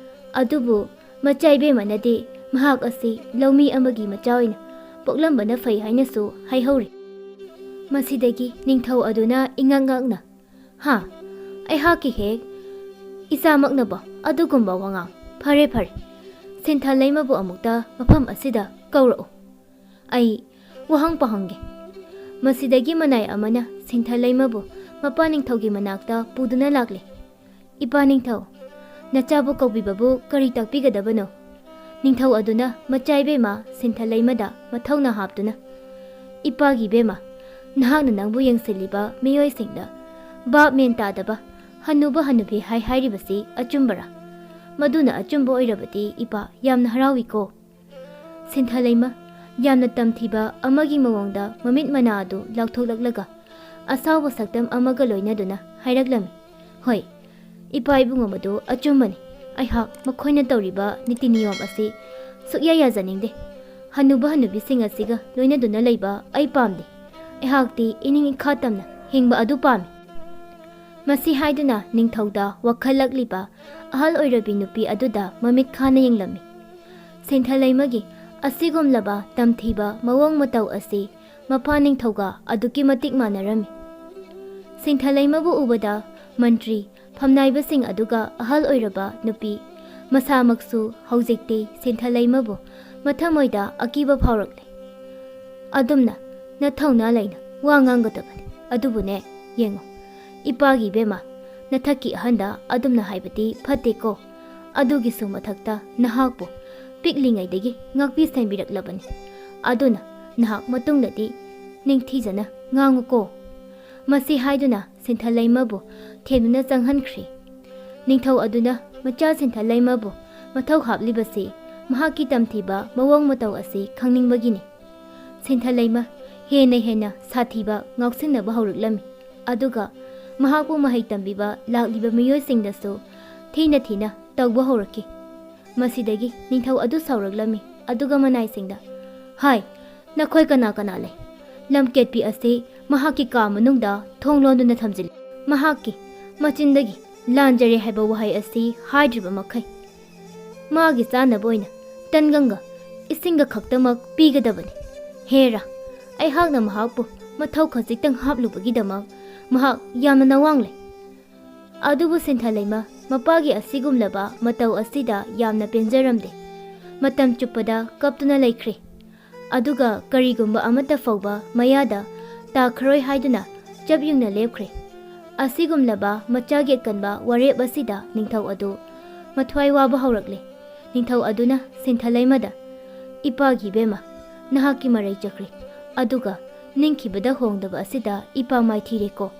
ꯑꯗꯨꯕꯨ ꯃꯆꯥ ꯏꯕꯦꯝꯃꯅꯗꯤ ꯃꯍꯥꯛ ꯑꯁꯤ ꯂꯧꯃꯤ ꯑꯃꯒꯤ ꯃꯆꯥ ꯑꯣꯏꯅ ꯄꯣꯛꯂꯝꯕꯅ ꯐꯩ ꯍꯥꯏꯅꯁꯨ ꯍꯥꯏꯍꯧꯔꯤ꯫" ꯃꯁꯤꯗꯒꯤ ꯅꯤꯡꯊꯧ ꯑꯗꯨꯅ ꯏꯉꯛ ꯉꯛꯅ, "ꯍꯥ? ꯑꯩꯍꯥꯛꯀꯤ ꯍꯦꯛ ꯏꯆꯥꯃꯛꯅꯕꯣ ꯑꯗꯨꯒꯨꯝꯕ ꯋꯥꯉꯥꯡ? ꯐꯔꯦ, ꯐꯔꯦ, ꯁꯤꯟꯊ ꯂꯩꯃꯕꯨ ꯑꯃꯨꯛꯇ ꯃꯐꯝ ꯑꯁꯤꯗ ꯀꯧꯔꯛꯎ꯫ ꯑꯩ ꯋꯥꯍꯪ ꯄꯥꯍꯪꯒꯦ꯫" ꯃꯁꯤꯗꯒꯤ ꯃꯅꯥꯏ ꯑꯃꯅ ꯁꯤꯟꯊ ꯂꯩꯃꯕꯨ ꯃꯄꯥ ꯅꯤꯡꯊꯧꯒꯤ ꯃꯅꯥꯛꯇ ꯄꯨꯗꯨꯅ ꯂꯥꯛꯂꯦ꯫ "ꯏꯄꯥ ꯅꯤꯡꯊꯧ, ꯅꯆꯥꯕꯨ ꯀꯧꯕꯤꯕꯕꯨ ꯀꯔꯤ ꯇꯥꯛꯄꯤꯒꯗꯕꯅꯣ?" ꯅꯤꯡꯊꯧ ꯑꯗꯨꯅ ꯃꯆꯥ ꯏꯕꯦꯝꯃ ꯁꯤꯟꯊ ꯂꯩꯃꯗ ꯃꯊꯧꯅꯥ ꯍꯥꯞꯇꯨꯅ, "ꯏꯄꯥꯒꯤ ꯏꯕꯦꯝꯃ, ꯅꯍꯥꯛꯅ ꯅꯪꯕꯨ ꯌꯦꯡꯁꯤꯜꯂꯤꯕ ꯃꯤꯑꯣꯏꯁꯤꯡꯗ ꯚꯥꯞ ꯃꯦꯟ ꯇꯥꯗꯕ ꯍꯅꯨꯕ ꯍꯅꯨꯕꯤ ꯍꯥꯏ ꯍꯥꯏꯔꯤꯕꯁꯤ ꯑꯆꯨꯝꯕꯔꯥ? ꯃꯗꯨꯅ ꯑꯆꯨꯝꯕ ꯑꯣꯏꯔꯕꯗꯤ ꯏꯄꯥ ꯌꯥꯝꯅ ꯍꯔꯥꯎꯏꯀꯣ꯫" ꯁꯤꯟꯊ ꯂꯩꯃ ꯌꯥꯝꯅ ꯇꯝꯊꯤꯕ ꯑꯃꯒꯤ ꯃꯑꯣꯡꯗ ꯃꯃꯤꯠ ꯃꯅꯥ ꯑꯗꯨ ꯂꯥꯎꯊꯣꯛꯂꯛꯂꯒ ꯑꯁꯥꯎꯕ ꯁꯛꯇꯝ ꯑꯃꯒ ꯂꯣꯏꯅꯗꯨꯅ ꯍꯥꯏꯔꯛꯂꯝꯃꯤ, "ꯍꯣꯏ, "ꯏꯄꯥ ꯏꯕꯨꯡꯉꯣ, ꯃꯗꯨ ꯑꯆꯨꯝꯕꯅꯤ꯫ ꯑꯩꯍꯥꯛ ꯃꯈꯣꯏꯅ ꯇꯧꯔꯤꯕ ꯅꯤꯇꯤ ꯅꯤꯌꯣꯝ ꯑꯁꯤ ꯁꯨꯛꯌꯥ ꯌꯥꯖꯅꯤꯡꯗꯦ꯫ ꯍꯅꯨꯕ ꯍꯅꯨꯕꯤꯁꯤꯡ ꯑꯁꯤꯒ ꯂꯣꯏꯅꯗꯨꯅ ꯂꯩꯕ ꯑꯩ ꯄꯥꯝꯗꯦ꯫ ꯑꯩꯍꯥꯛꯇꯤ ꯏꯅꯤꯡ ꯏꯈꯥ ꯇꯝꯅ ꯍꯤꯡꯕ ꯑꯗꯨ ꯄꯥꯝꯃꯤ"꯫ ꯃꯁꯤ ꯍꯥꯏꯗꯨꯅ ꯅꯤꯡꯊꯧꯗ ꯋꯥꯈꯜ ꯂꯥꯛꯂꯤꯕ ꯑꯍꯜ ꯑꯣꯏꯔꯕꯤ ꯅꯨꯄꯤ ꯑꯗꯨꯗ ꯃꯃꯤꯠ ꯈꯥꯅ ꯌꯦꯡꯂꯝꯃꯤ꯫ ꯁꯤꯟꯊꯂꯩꯃꯒꯤ ꯑꯁꯤꯒꯨꯝꯂꯕ ꯇꯝꯊꯤꯕ ꯃꯑꯣꯡ ꯃꯇꯧ ꯑꯁꯤ ꯃꯄꯥ ꯅꯤꯡꯊꯧꯒ ꯑꯗꯨꯛꯀꯤ ꯃꯇꯤꯛ ꯃꯥꯟꯅꯔꯝꯃꯤ꯫ ꯁꯤꯟꯊꯂꯩꯃꯕꯨ ꯎꯕꯗ ꯃꯟꯇ꯭ꯔꯤ, ꯐꯝꯅꯥꯏꯕꯁꯤꯡ ꯑꯗꯨꯒ ꯑꯍꯜ ꯑꯣꯏꯔꯕ ꯅꯨꯄꯤ ꯃꯁꯥꯃꯛꯁꯨ ꯍꯧꯖꯤꯛꯇꯤ ꯁꯤꯟꯊꯂꯩꯃꯕꯨ ꯃꯊꯃꯣꯏꯗ ꯑꯀꯤꯕ ꯐꯥꯎꯔꯛꯂꯦ꯫ "ꯑꯗꯨꯝꯅ ꯅꯊꯧꯅꯥ ꯂꯩꯅ ꯋꯥ ꯉꯥꯡꯒꯗꯕꯅꯤ꯫ ꯑꯗꯨꯕꯨꯅꯦ, ꯌꯦꯡꯉꯨ, ꯏꯄꯥꯒꯤ ꯏꯕꯦꯝꯃ, ꯅꯊꯛꯀꯤ ꯑꯍꯟꯗ ꯑꯗꯨꯝꯅ ꯍꯥꯏꯕꯗꯤ ꯐꯠꯇꯦꯀꯣ꯫ ꯑꯗꯨꯒꯤꯁꯨ ꯃꯊꯛꯇ ꯅꯍꯥꯛꯄꯨ ꯄꯤꯛꯂꯤꯉꯩꯗꯒꯤ ꯉꯥꯛꯄꯤ ꯁꯦꯟꯕꯤꯔꯛꯂꯕꯅꯤ꯫ ꯑꯗꯨꯅ ꯅꯍꯥꯛ ꯃꯇꯨꯡꯗꯗꯤ ꯅꯤꯡꯊꯤꯖꯅ ꯉꯥꯡꯉꯨꯀꯣ"꯫ ꯃꯁꯤ ꯍꯥꯏꯗꯨꯅ ꯁꯤꯟꯊꯂꯩꯃꯕꯨ ꯊꯦꯝꯗꯨꯅ ꯆꯪꯍꯟꯈ꯭ꯔꯦ꯫ ꯅꯤꯡꯊꯧ ꯑꯗꯨꯅ ꯃꯆꯥ ꯁꯤꯟꯊꯂꯩꯃꯕꯨ ꯃꯊꯧ ꯍꯥꯞꯂꯤꯕꯁꯤ ꯃꯍꯥꯛꯀꯤ ꯇꯝꯊꯤꯕ ꯃꯑꯣꯡ ꯃꯇꯧ ꯑꯁꯤ ꯈꯪꯅꯤꯡꯕꯒꯤꯅꯤ꯫ ꯁꯤꯟꯊꯂꯩꯃ ꯍꯦꯟꯅ ꯍꯦꯟꯅ ꯁꯥꯊꯤꯕ ꯉꯥꯎꯁꯤꯟꯅꯕ ꯍꯧꯔꯛꯂꯝꯃꯤ꯫ ꯑꯗꯨꯒ ꯃꯍꯥꯛꯄꯨ ꯃꯍꯩ ꯇꯝꯕꯤꯕ ꯂꯥꯛꯂꯤꯕ ꯃꯤꯑꯣꯏꯁꯤꯡꯗꯁꯨ ꯊꯤꯅ ꯊꯤꯅ ꯇꯧꯕ ꯍꯧꯔꯛꯈꯤ꯫ ꯃꯁꯤꯗꯒꯤ ꯅꯤꯡꯊꯧ ꯑꯗꯨ ꯁꯥꯎꯔꯛꯂꯝꯃꯤ꯫ ꯑꯗꯨꯒ ꯃꯅꯥꯏꯁꯤꯡꯗ, "ꯍꯥꯏ, ꯅꯈꯣꯏ ꯀꯅꯥ ꯀꯅꯥ ꯂꯩ? ꯂꯝꯀꯦꯠꯄꯤ ꯑꯁꯤ ꯃꯍꯥꯛꯀꯤ ꯀꯥ ꯃꯅꯨꯡꯗ ꯊꯣꯡ ꯂꯣꯟꯗꯨꯅ ꯊꯝꯖꯤꯜꯂꯤ꯫ ꯃꯍꯥꯛꯀꯤ ꯃꯆꯤꯟꯗꯒꯤ ꯂꯥꯟꯖꯔꯦ ꯍꯥꯏꯕ ꯋꯥꯍꯩ ꯑꯁꯤ ꯍꯥꯏꯗ꯭ꯔꯤꯕ ꯃꯈꯩ ꯃꯥꯒꯤ ꯆꯥꯅꯕ ꯑꯣꯏꯅ ꯇꯟꯒꯪꯒ ꯏꯁꯤꯡꯒ ꯈꯛꯇꯃꯛ ꯄꯤꯒꯗꯕꯅꯤ꯫ ꯍꯦꯔꯥ, ꯑꯩꯍꯥꯛꯅ ꯃꯍꯥꯛꯄꯨ ꯃꯊꯧ ꯈꯖꯤꯛꯇꯪ ꯍꯥꯞꯂꯨꯕꯒꯤꯗꯃꯛ ꯃꯍꯥꯛ ꯌꯥꯝꯅ ꯅꯋꯥꯡꯂꯦ"꯫ ꯑꯗꯨꯕꯨ ꯁꯤꯟꯊꯂꯩꯃ ꯃꯄꯥꯒꯤ ꯑꯁꯤꯒꯨꯝꯂꯕ ꯃꯇꯧ ꯑꯁꯤꯗ ꯌꯥꯝꯅ ꯄꯦꯟꯖꯔꯝꯗꯦ꯫ ꯃꯇꯝ ꯆꯨꯞꯄꯗ ꯀꯞꯇꯨꯅ ꯂꯩꯈ꯭ꯔꯦ꯫ ꯑꯗꯨꯒ ꯀꯔꯤꯒꯨꯝꯕ ꯑꯃꯠꯇ ꯐꯥꯎꯕ ꯃꯌꯥꯗ ꯇꯥꯈ꯭ꯔꯣꯏ ꯍꯥꯏꯗꯨꯅ ꯆꯞ ꯌꯨꯡꯅ ꯂꯦꯞꯈ꯭ꯔꯦ꯫ ꯑꯁꯤꯒꯨꯝꯂꯕ ꯃꯆꯥꯒꯤ ꯑꯀꯟꯕ ꯋꯥꯔꯦꯞ ꯑꯁꯤꯗ ꯅꯤꯡꯊꯧ ꯑꯗꯨ ꯃꯊ꯭ꯋꯥꯏ ꯋꯥꯕ ꯍꯧꯔꯛꯂꯦ꯫ ꯅꯤꯡꯊꯧ ꯑꯗꯨꯅ ꯁꯤꯟꯊꯂꯩꯃꯗ, "ꯏꯄꯥꯒꯤ ꯏꯕꯦꯝꯃ, ꯅꯍꯥꯛꯀꯤ ꯃꯔꯩ ꯆꯠꯈ꯭ꯔꯦ, ꯑꯗꯨꯒ ꯅꯤꯡꯈꯤꯕꯗ ꯍꯣꯡꯗꯕ ꯑꯁꯤꯗ ꯏꯄꯥ ꯃꯥꯏꯊꯤꯔꯦꯀꯣ꯫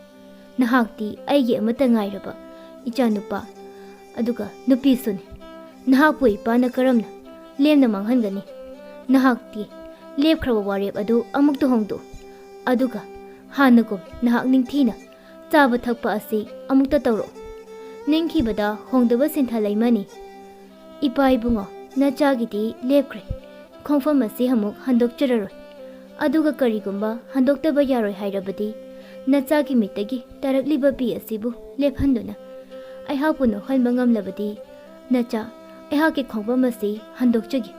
ꯅꯍꯥꯛꯇꯤ ꯑꯩꯒꯤ ꯑꯃꯠꯇ ꯉꯥꯏꯔꯕ ꯏꯆꯥꯅꯨꯄꯥ, ꯑꯗꯨꯒ ꯅꯨꯄꯤꯁꯨꯅꯤ꯫ ꯅꯍꯥꯛꯄꯨ ꯏꯄꯥꯅ ꯀꯔꯝꯅ ꯂꯦꯝꯅ ꯃꯥꯡꯍꯟꯒꯅꯤ? ꯅꯍꯥꯛꯇꯤ ꯂꯦꯞꯈ꯭ꯔꯕ ꯋꯥꯔꯦꯞ ꯑꯗꯨ ꯑꯃꯨꯛꯇ ꯍꯣꯡꯗꯣꯛꯎ, ꯑꯗꯨꯒ ꯍꯥꯟꯅꯒꯨꯝ ꯅꯍꯥꯛ ꯅꯤꯡꯊꯤꯅ ꯆꯥꯕ ꯊꯛꯄ ꯑꯁꯤ ꯑꯃꯨꯛꯇ ꯇꯧꯔꯛꯎ"꯫ ꯅꯤꯡꯈꯤꯕꯗ ꯍꯣꯡꯗꯕ ꯁꯤꯟꯊ ꯂꯩꯃꯅꯤ꯫ ꯏꯄꯥ ꯏꯕꯨꯡꯉꯣ, ꯅꯆꯥꯒꯤꯗꯤ ꯂꯦꯞꯈ꯭ꯔꯦ꯫ ꯈꯣꯡꯐꯝ ꯑꯁꯤ ꯑꯃꯨꯛ ꯍꯟꯗꯣꯛꯆꯔꯔꯣꯏ꯫ ꯑꯗꯨꯒ ꯀꯔꯤꯒꯨꯝꯕ ꯍꯟꯗꯣꯛꯇꯕ ꯌꯥꯔꯣꯏ ꯍꯥꯏꯔꯕꯗꯤ, ꯅꯆꯥꯒꯤ ꯃꯤꯠꯇꯒꯤ ꯇꯥꯔꯛꯂꯤꯕ ꯄꯤ ꯑꯁꯤꯕꯨ ꯂꯦꯞꯍꯟꯗꯨꯅ ꯑꯩꯍꯥꯛꯄꯨ ꯅꯣꯛꯍꯟꯕ ꯉꯝꯂꯕꯗꯤ, ꯅꯆꯥ, ꯑꯩꯍꯥꯛꯀꯤ ꯈꯣꯡꯐꯝ ꯑꯁꯤ ꯍꯟꯗꯣꯛꯆꯒꯦ꯫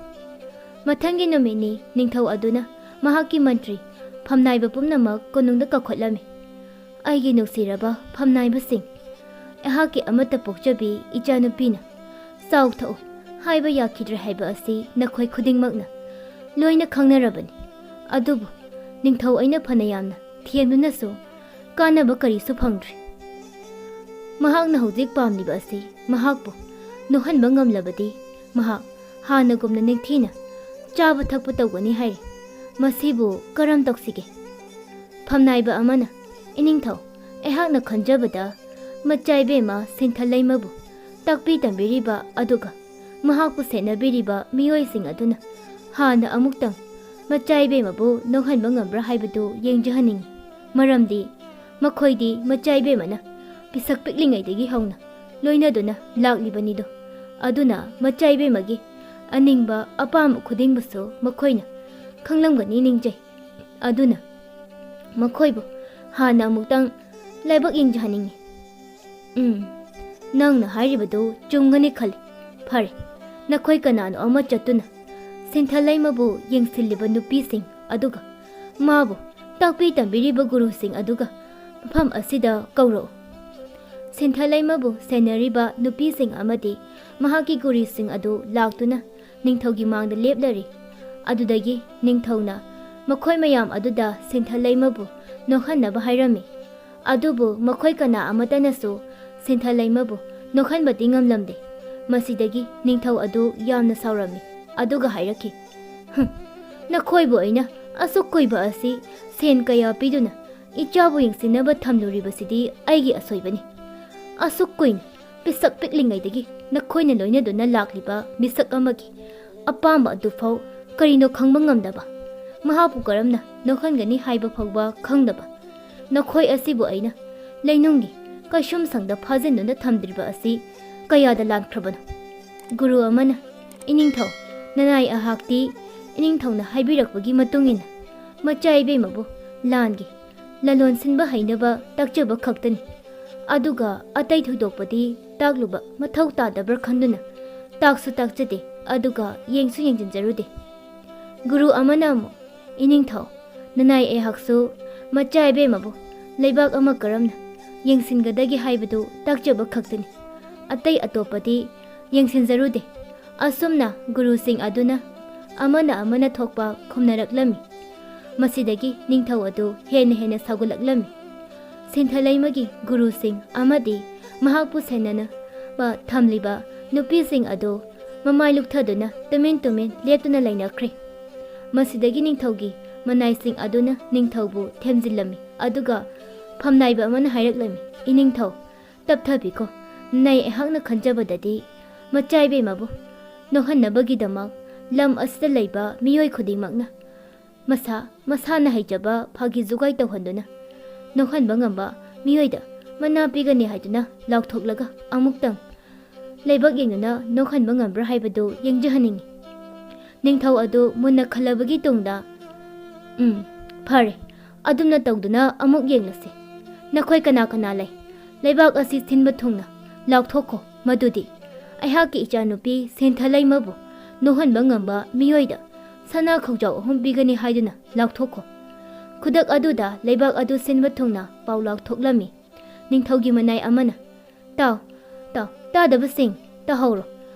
ꯃꯊꯪꯒꯤ ꯅꯨꯃꯤꯠꯅꯤ꯫ ꯅꯤꯡꯊꯧ ꯑꯗꯨꯅ ꯃꯍꯥꯛꯀꯤ ꯃꯟꯇ꯭ꯔꯤ ꯐꯝꯅꯥꯏꯕ ꯄꯨꯝꯅꯃꯛ ꯀꯣꯅꯨꯡꯗ ꯀꯧꯈꯠꯂꯝꯃꯤ꯫ ꯑꯩꯒꯤ ꯅꯨꯡꯁꯤꯔꯕ ꯐꯝꯅꯥꯏꯕꯁꯤꯡ, ꯑꯩꯍꯥꯛꯀꯤ ꯑꯃꯠꯇ ꯄꯣꯛꯆꯕꯤ ꯏꯆꯥꯅꯨꯄꯤꯅ "ꯆꯥꯎ ꯊꯛꯎ" ꯍꯥꯏꯕ ꯌꯥꯈꯤꯗ꯭ꯔꯦ ꯍꯥꯏꯕ ꯑꯁꯤ ꯅꯈꯣꯏ ꯈꯨꯗꯤꯡꯃꯛꯅ ꯂꯣꯏꯅ ꯈꯪꯅꯔꯕꯅꯤ꯫ ꯑꯗꯨꯕꯨ ꯅꯤꯡꯊꯧ ꯑꯩꯅ ꯐꯅ ꯌꯥꯝꯅ ꯊꯦꯝꯗꯨꯅꯁꯨ ꯀꯥꯟꯅꯕ ꯀꯔꯤꯁꯨ ꯐꯪꯗ꯭ꯔꯤ꯫ ꯃꯍꯥꯛꯅ ꯍꯧꯖꯤꯛ ꯄꯥꯝꯂꯤꯕ ꯑꯁꯤ ꯃꯍꯥꯛꯄꯨ ꯅꯣꯛꯍꯟꯕ ꯉꯝꯂꯕꯗꯤ, ꯃꯍꯥꯛ ꯍꯥꯟꯅꯒꯨꯝꯅ ꯅꯤꯡꯊꯤꯅ ꯆꯥꯕ ꯊꯛꯄ ꯇꯧꯒꯅꯤ ꯍꯥꯏꯔꯤ꯫ ꯃꯁꯤꯕꯨ ꯀꯔꯝ ꯇꯧꯁꯤꯒꯦ? ꯐꯝꯅꯥꯏꯕ ꯑꯃꯅ, "ꯏꯅꯤꯡꯊꯧ, ꯑꯩꯍꯥꯛꯅ ꯈꯟꯖꯕꯗ ꯃꯆꯥꯏꯕꯦꯝꯃ ꯁꯤꯟꯊ ꯂꯩꯃꯕꯨ ꯇꯥꯛꯄꯤ ꯇꯝꯕꯤꯔꯤꯕ, ꯑꯗꯨꯒ ꯃꯍꯥꯛꯄꯨ ꯁꯦꯟꯅꯕꯤꯔꯤꯕ ꯃꯤꯑꯣꯏꯁꯤꯡ ꯑꯗꯨꯅ ꯍꯥꯟꯅ ꯑꯃꯨꯛꯇꯪ ꯃꯆꯥꯏꯕꯦꯝꯃꯕꯨ ꯅꯣꯛꯍꯟꯕ ꯉꯝꯕ꯭ꯔꯥ ꯍꯥꯏꯕꯗꯨ ꯌꯦꯡꯖꯍꯟꯅꯤꯡꯏ꯫ ꯃꯔꯝꯗꯤ ꯃꯈꯣꯏꯗꯤ ꯃꯆꯥꯏꯕꯦꯝꯃꯅ ꯄꯤꯁꯛ ꯄꯤꯛꯂꯤꯉꯩꯗꯒꯤ ꯍꯧꯅ ꯂꯣꯏꯅꯗꯨꯅ ꯂꯥꯛꯂꯤꯕꯅꯤꯗꯣ꯫ ꯑꯗꯨꯅ ꯃꯆꯥꯏꯕꯦꯝꯃꯒꯤ ꯑꯅꯤꯡꯕ ꯑꯄꯥꯝꯕ ꯈꯨꯗꯤꯡꯕꯨꯁꯨ ꯃꯈꯣꯏꯅ ꯈꯪꯂꯝꯒꯅꯤ ꯅꯤꯡꯖꯩ꯫ ꯑꯗꯨꯅ ꯃꯈꯣꯏꯕꯨ ꯍꯥꯟꯅ ꯑꯃꯨꯛꯇꯪ ꯂꯥꯏꯕꯛ ꯌꯦꯡꯖꯍꯟꯅꯤꯡꯏ"꯫ "ꯎꯝ, ꯅꯪꯅ ꯍꯥꯏꯔꯤꯕꯗꯨ ꯆꯨꯝꯒꯅꯤ ꯈꯜꯂꯤ꯫ ꯐꯔꯦ, ꯅꯈꯣꯏ ꯀꯅꯥꯅꯣ ꯑꯃ ꯆꯠꯇꯨꯅ ꯁꯤꯟꯊ ꯂꯩꯃꯕꯨ ꯌꯦꯡꯁꯤꯜꯂꯤꯕ ꯅꯨꯄꯤꯁꯤꯡ ꯑꯗꯨꯒ ꯃꯥꯕꯨ ꯇꯥꯛꯄꯤ ꯇꯝꯕꯤꯔꯤꯕ ꯒꯨꯔꯨꯁꯤꯡ ꯑꯗꯨꯒ ꯃꯐꯝ ꯑꯁꯤꯗ ꯀꯧꯔꯛꯎ"꯫ ꯁꯤꯟꯊ ꯂꯩꯃꯕꯨ ꯁꯦꯟꯅꯔꯤꯕ ꯅꯨꯄꯤꯁꯤꯡ ꯑꯃꯗꯤ ꯃꯍꯥꯛꯀꯤ ꯒꯨꯔꯨꯁꯤꯡ ꯑꯗꯨ ꯂꯥꯛꯇꯨꯅ ꯅꯤꯡꯊꯧꯒꯤ ꯃꯥꯡꯗ ꯂꯦꯞꯂꯔꯤ꯫ ꯑꯗꯨꯗꯒꯤ ꯅꯤꯡꯊꯧꯅ ꯃꯈꯣꯏ ꯃꯌꯥꯝ ꯑꯗꯨꯗ ꯁꯤꯟꯊ ꯂꯩꯃꯕꯨ ꯅꯣꯛꯍꯟꯅꯕ ꯍꯥꯏꯔꯝꯃꯤ꯫ ꯑꯗꯨꯕꯨ ꯃꯈꯣꯏ ꯀꯅꯥ ꯑꯃꯠꯇꯅꯁꯨ ꯁꯤꯟꯊ ꯂꯩꯃꯕꯨ ꯅꯣꯛꯍꯟꯕꯗꯤ ꯉꯝꯂꯝꯗꯦ꯫ ꯃꯁꯤꯗꯒꯤ ꯅꯤꯡꯊꯧ ꯑꯗꯨ ꯌꯥꯝꯅ ꯁꯥꯎꯔꯝꯃꯤ꯫ ꯑꯗꯨꯒ ꯍꯥꯏꯔꯛꯈꯤ, "ꯍꯨꯝ, ꯅꯈꯣꯏꯕꯨ ꯑꯩꯅ ꯑꯁꯨꯛ ꯀꯨꯏꯕ ꯑꯁꯤ ꯁꯦꯟ ꯀꯌꯥ ꯄꯤꯗꯨꯅ ꯏꯆꯥꯕꯨ ꯌꯦꯡꯁꯤꯟꯅꯕ ꯊꯝꯂꯨꯔꯤꯕꯁꯤꯗꯤ ꯑꯩꯒꯤ ꯑꯁꯣꯏꯕꯅꯤ꯫ ꯑꯁꯨꯛ ꯀꯨꯏꯅ ꯄꯤꯁꯛ ꯄꯤꯛꯂꯤꯉꯩꯗꯒꯤ ꯅꯈꯣꯏꯅ ꯂꯣꯏꯅꯗꯨꯅ ꯂꯥꯛꯂꯤꯕ ꯃꯤꯁꯛ ꯑꯃꯒꯤ ꯑꯄꯥꯝꯕ ꯑꯗꯨꯐꯥꯎ ꯀꯔꯤꯅꯣ ꯈꯪꯕ ꯉꯝꯗꯕ, ꯃꯍꯥꯛꯄꯨ ꯀꯔꯝꯅ ꯅꯣꯛꯍꯟꯒꯅꯤ ꯍꯥꯏꯕ ꯐꯥꯎꯕ ꯈꯪꯗꯕ ꯅꯈꯣꯏ ꯑꯁꯤꯕꯨ ꯑꯩꯅ ꯂꯩꯅꯨꯡꯒꯤ ꯀꯩꯁꯨꯝꯁꯪꯗ ꯐꯥꯖꯤꯟꯗꯨꯅ ꯊꯝꯗ꯭ꯔꯤꯕ ꯑꯁꯤ ꯀꯌꯥꯗ ꯂꯥꯟꯈ꯭ꯔꯕꯅꯣ? ꯒꯨꯔꯨ ꯑꯃꯅ, "ꯏꯅꯤꯡꯊꯧ, ꯅꯅꯥꯏ ꯑꯩꯍꯥꯛꯇꯤ ꯏꯅꯤꯡꯊꯧꯅ ꯍꯥꯏꯕꯤꯔꯛꯄꯒꯤ ꯃꯇꯨꯡ ꯏꯟꯅ ꯃꯆꯥ ꯏꯕꯦꯝꯃꯕꯨ ꯂꯥꯟꯒꯤ ꯂꯂꯣꯟ ꯁꯤꯟꯕ ꯍꯩꯅꯕ ꯇꯥꯛꯆꯕ ꯈꯛꯇꯅꯤ꯫ ꯑꯗꯨꯒ ꯑꯇꯩ ꯊꯣꯏꯗꯣꯛꯄꯗꯤ ꯇꯥꯛꯂꯨꯕ ꯃꯊꯧ ꯇꯥꯗꯕ꯭ꯔꯥ ꯈꯟꯗꯨꯅ ꯇꯥꯛꯁꯨ ꯇꯥꯛꯆꯗꯦ, ꯑꯗꯨꯒ ꯌꯦꯡꯁꯨ ꯌꯦꯡꯁꯤꯟꯖꯔꯨꯗꯦ꯫" ꯒꯨꯔꯨ ꯑꯃꯅ ꯑꯃꯨꯛ, "ꯏꯅꯤꯡꯊꯧ, ꯅꯅꯥꯏ ꯑꯩꯍꯥꯛꯁꯨ ꯃꯆꯥ ꯏꯕꯦꯝꯃꯕꯨ ꯂꯩꯕꯥꯛ ꯑꯃ ꯀꯔꯝꯅ ꯌꯦꯡꯁꯤꯟꯒꯗꯒꯦ ꯍꯥꯏꯕꯗꯨ ꯇꯥꯛꯆꯕ ꯈꯛꯇꯅꯤ꯫ ꯑꯇꯩ ꯑꯇꯣꯞꯄꯗꯤ ꯌꯦꯡꯁꯤꯟꯖꯔꯨꯗꯦ꯫" ꯑꯁꯨꯝꯅ ꯒꯨꯔꯨꯁꯤꯡ ꯑꯗꯨꯅ ꯑꯃꯅ ꯑꯃꯅ ꯊꯣꯛꯄ ꯈꯨꯝꯅꯔꯛꯂꯝꯃꯤ꯫ ꯃꯁꯤꯗꯒꯤ ꯅꯤꯡꯊꯧ ꯑꯗꯨ ꯍꯦꯟꯅ ꯍꯦꯟꯅ ꯁꯥꯎꯒꯠꯂꯛꯂꯝꯃꯤ꯫ ꯁꯤꯟꯊꯂꯩꯃꯒꯤ ꯒꯨꯔꯨꯁꯤꯡ ꯑꯃꯗꯤ ꯃꯍꯥꯛꯄꯨ ꯁꯦꯟꯅꯅꯕ ꯊꯝꯂꯤꯕ ꯅꯨꯄꯤꯁꯤꯡ ꯑꯗꯨ ꯃꯃꯥꯏ ꯂꯨꯛꯊꯗꯨꯅ ꯇꯨꯃꯤꯟ ꯇꯨꯃꯤꯟ ꯂꯦꯞꯇꯨꯅ ꯂꯩꯅꯈ꯭ꯔꯦ꯫ ꯃꯁꯤꯗꯒꯤ ꯅꯤꯡꯊꯧꯒꯤ ꯃꯅꯥꯏꯁꯤꯡ ꯑꯗꯨꯅ ꯅꯤꯡꯊꯧꯕꯨ ꯊꯦꯝꯖꯤꯜꯂꯝꯃꯤ, ꯑꯗꯨꯒ ꯐꯝꯅꯥꯏꯕ ꯑꯃꯅ ꯍꯥꯏꯔꯛꯂꯝꯃꯤ, "ꯏꯅꯤꯡꯊꯧ, ꯇꯞꯊꯕꯤꯈꯣ꯫ ꯅꯩ ꯑꯩꯍꯥꯛꯅ ꯈꯟꯖꯕꯗꯗꯤ ꯃꯆꯥ ꯏꯕꯦꯝꯃꯕꯨ ꯅꯣꯛꯍꯟꯅꯕꯒꯤꯗꯃꯛ ꯂꯝ ꯑꯁꯤꯗ ꯂꯩꯕ ꯃꯤꯑꯣꯏ ꯈꯨꯗꯤꯡꯃꯛꯅ ꯃꯁꯥ ꯃꯁꯥꯅ ꯍꯩꯖꯕ ꯐꯥꯒꯤ ꯖꯨꯒꯥꯏ ꯇꯧꯍꯟꯗꯨꯅ ꯅꯣꯛꯍꯟꯕ ꯉꯝꯕ ꯃꯤꯑꯣꯏꯗ ꯃꯅꯥ ꯄꯤꯒꯅꯤ ꯍꯥꯏꯗꯨꯅ ꯂꯥꯎꯊꯣꯛꯂꯒ ꯑꯃꯨꯛꯇꯪ ꯂꯩꯕꯥꯛ ꯌꯦꯡꯗꯨꯅ ꯅꯣꯛꯍꯟꯕ ꯉꯝꯕ꯭ꯔꯥ ꯍꯥꯏꯕꯗꯨ ꯌꯦꯡꯖꯍꯟꯅꯤꯡꯏ꯫" ꯅꯤꯡꯊꯧ ꯑꯗꯨ ꯃꯨꯟꯅ ꯈꯜꯂꯕꯒꯤ ꯇꯨꯡꯗ, "ꯎꯝ, ꯐꯔꯦ, ꯑꯗꯨꯝꯅ ꯇꯧꯗꯨꯅ ꯑꯃꯨꯛ ꯌꯦꯡꯂꯁꯤ꯫ ꯅꯈꯣꯏ ꯀꯅꯥ ꯀꯅꯥ ꯂꯩ? ꯂꯩꯕꯥꯛ ꯑꯁꯤ ꯁꯤꯟꯕ ꯊꯨꯡꯅ ꯂꯥꯎꯊꯣꯛꯈꯣ꯫ ꯃꯗꯨꯗꯤ ꯑꯩꯍꯥꯛꯀꯤ ꯏꯆꯥꯅꯨꯄꯤ ꯁꯤꯟꯊꯂꯩꯃꯕꯨ ꯅꯣꯛꯍꯟꯕ ꯉꯝꯕ ꯃꯤꯑꯣꯏꯗ ꯁꯅꯥ ꯈꯧꯖꯥꯎ ꯑꯍꯨꯝ ꯄꯤꯒꯅꯤ ꯍꯥꯏꯗꯨꯅ ꯂꯥꯎꯊꯣꯛꯈꯣ꯫" ꯈꯨꯗꯛ ꯑꯗꯨꯗ ꯂꯩꯕꯥꯛ ꯑꯗꯨ ꯁꯤꯟꯕ ꯊꯨꯡꯅ ꯄꯥꯎ ꯂꯥꯎꯊꯣꯛꯂꯝꯃꯤ꯫ ꯅꯤꯡꯊꯧꯒꯤ ꯃꯅꯥꯏ ꯑꯃꯅ, "ꯇꯥꯎ, ꯇꯥꯎ, ꯇꯥꯗꯕꯁꯤꯡ, ꯇꯥꯍꯧꯔꯣ꯫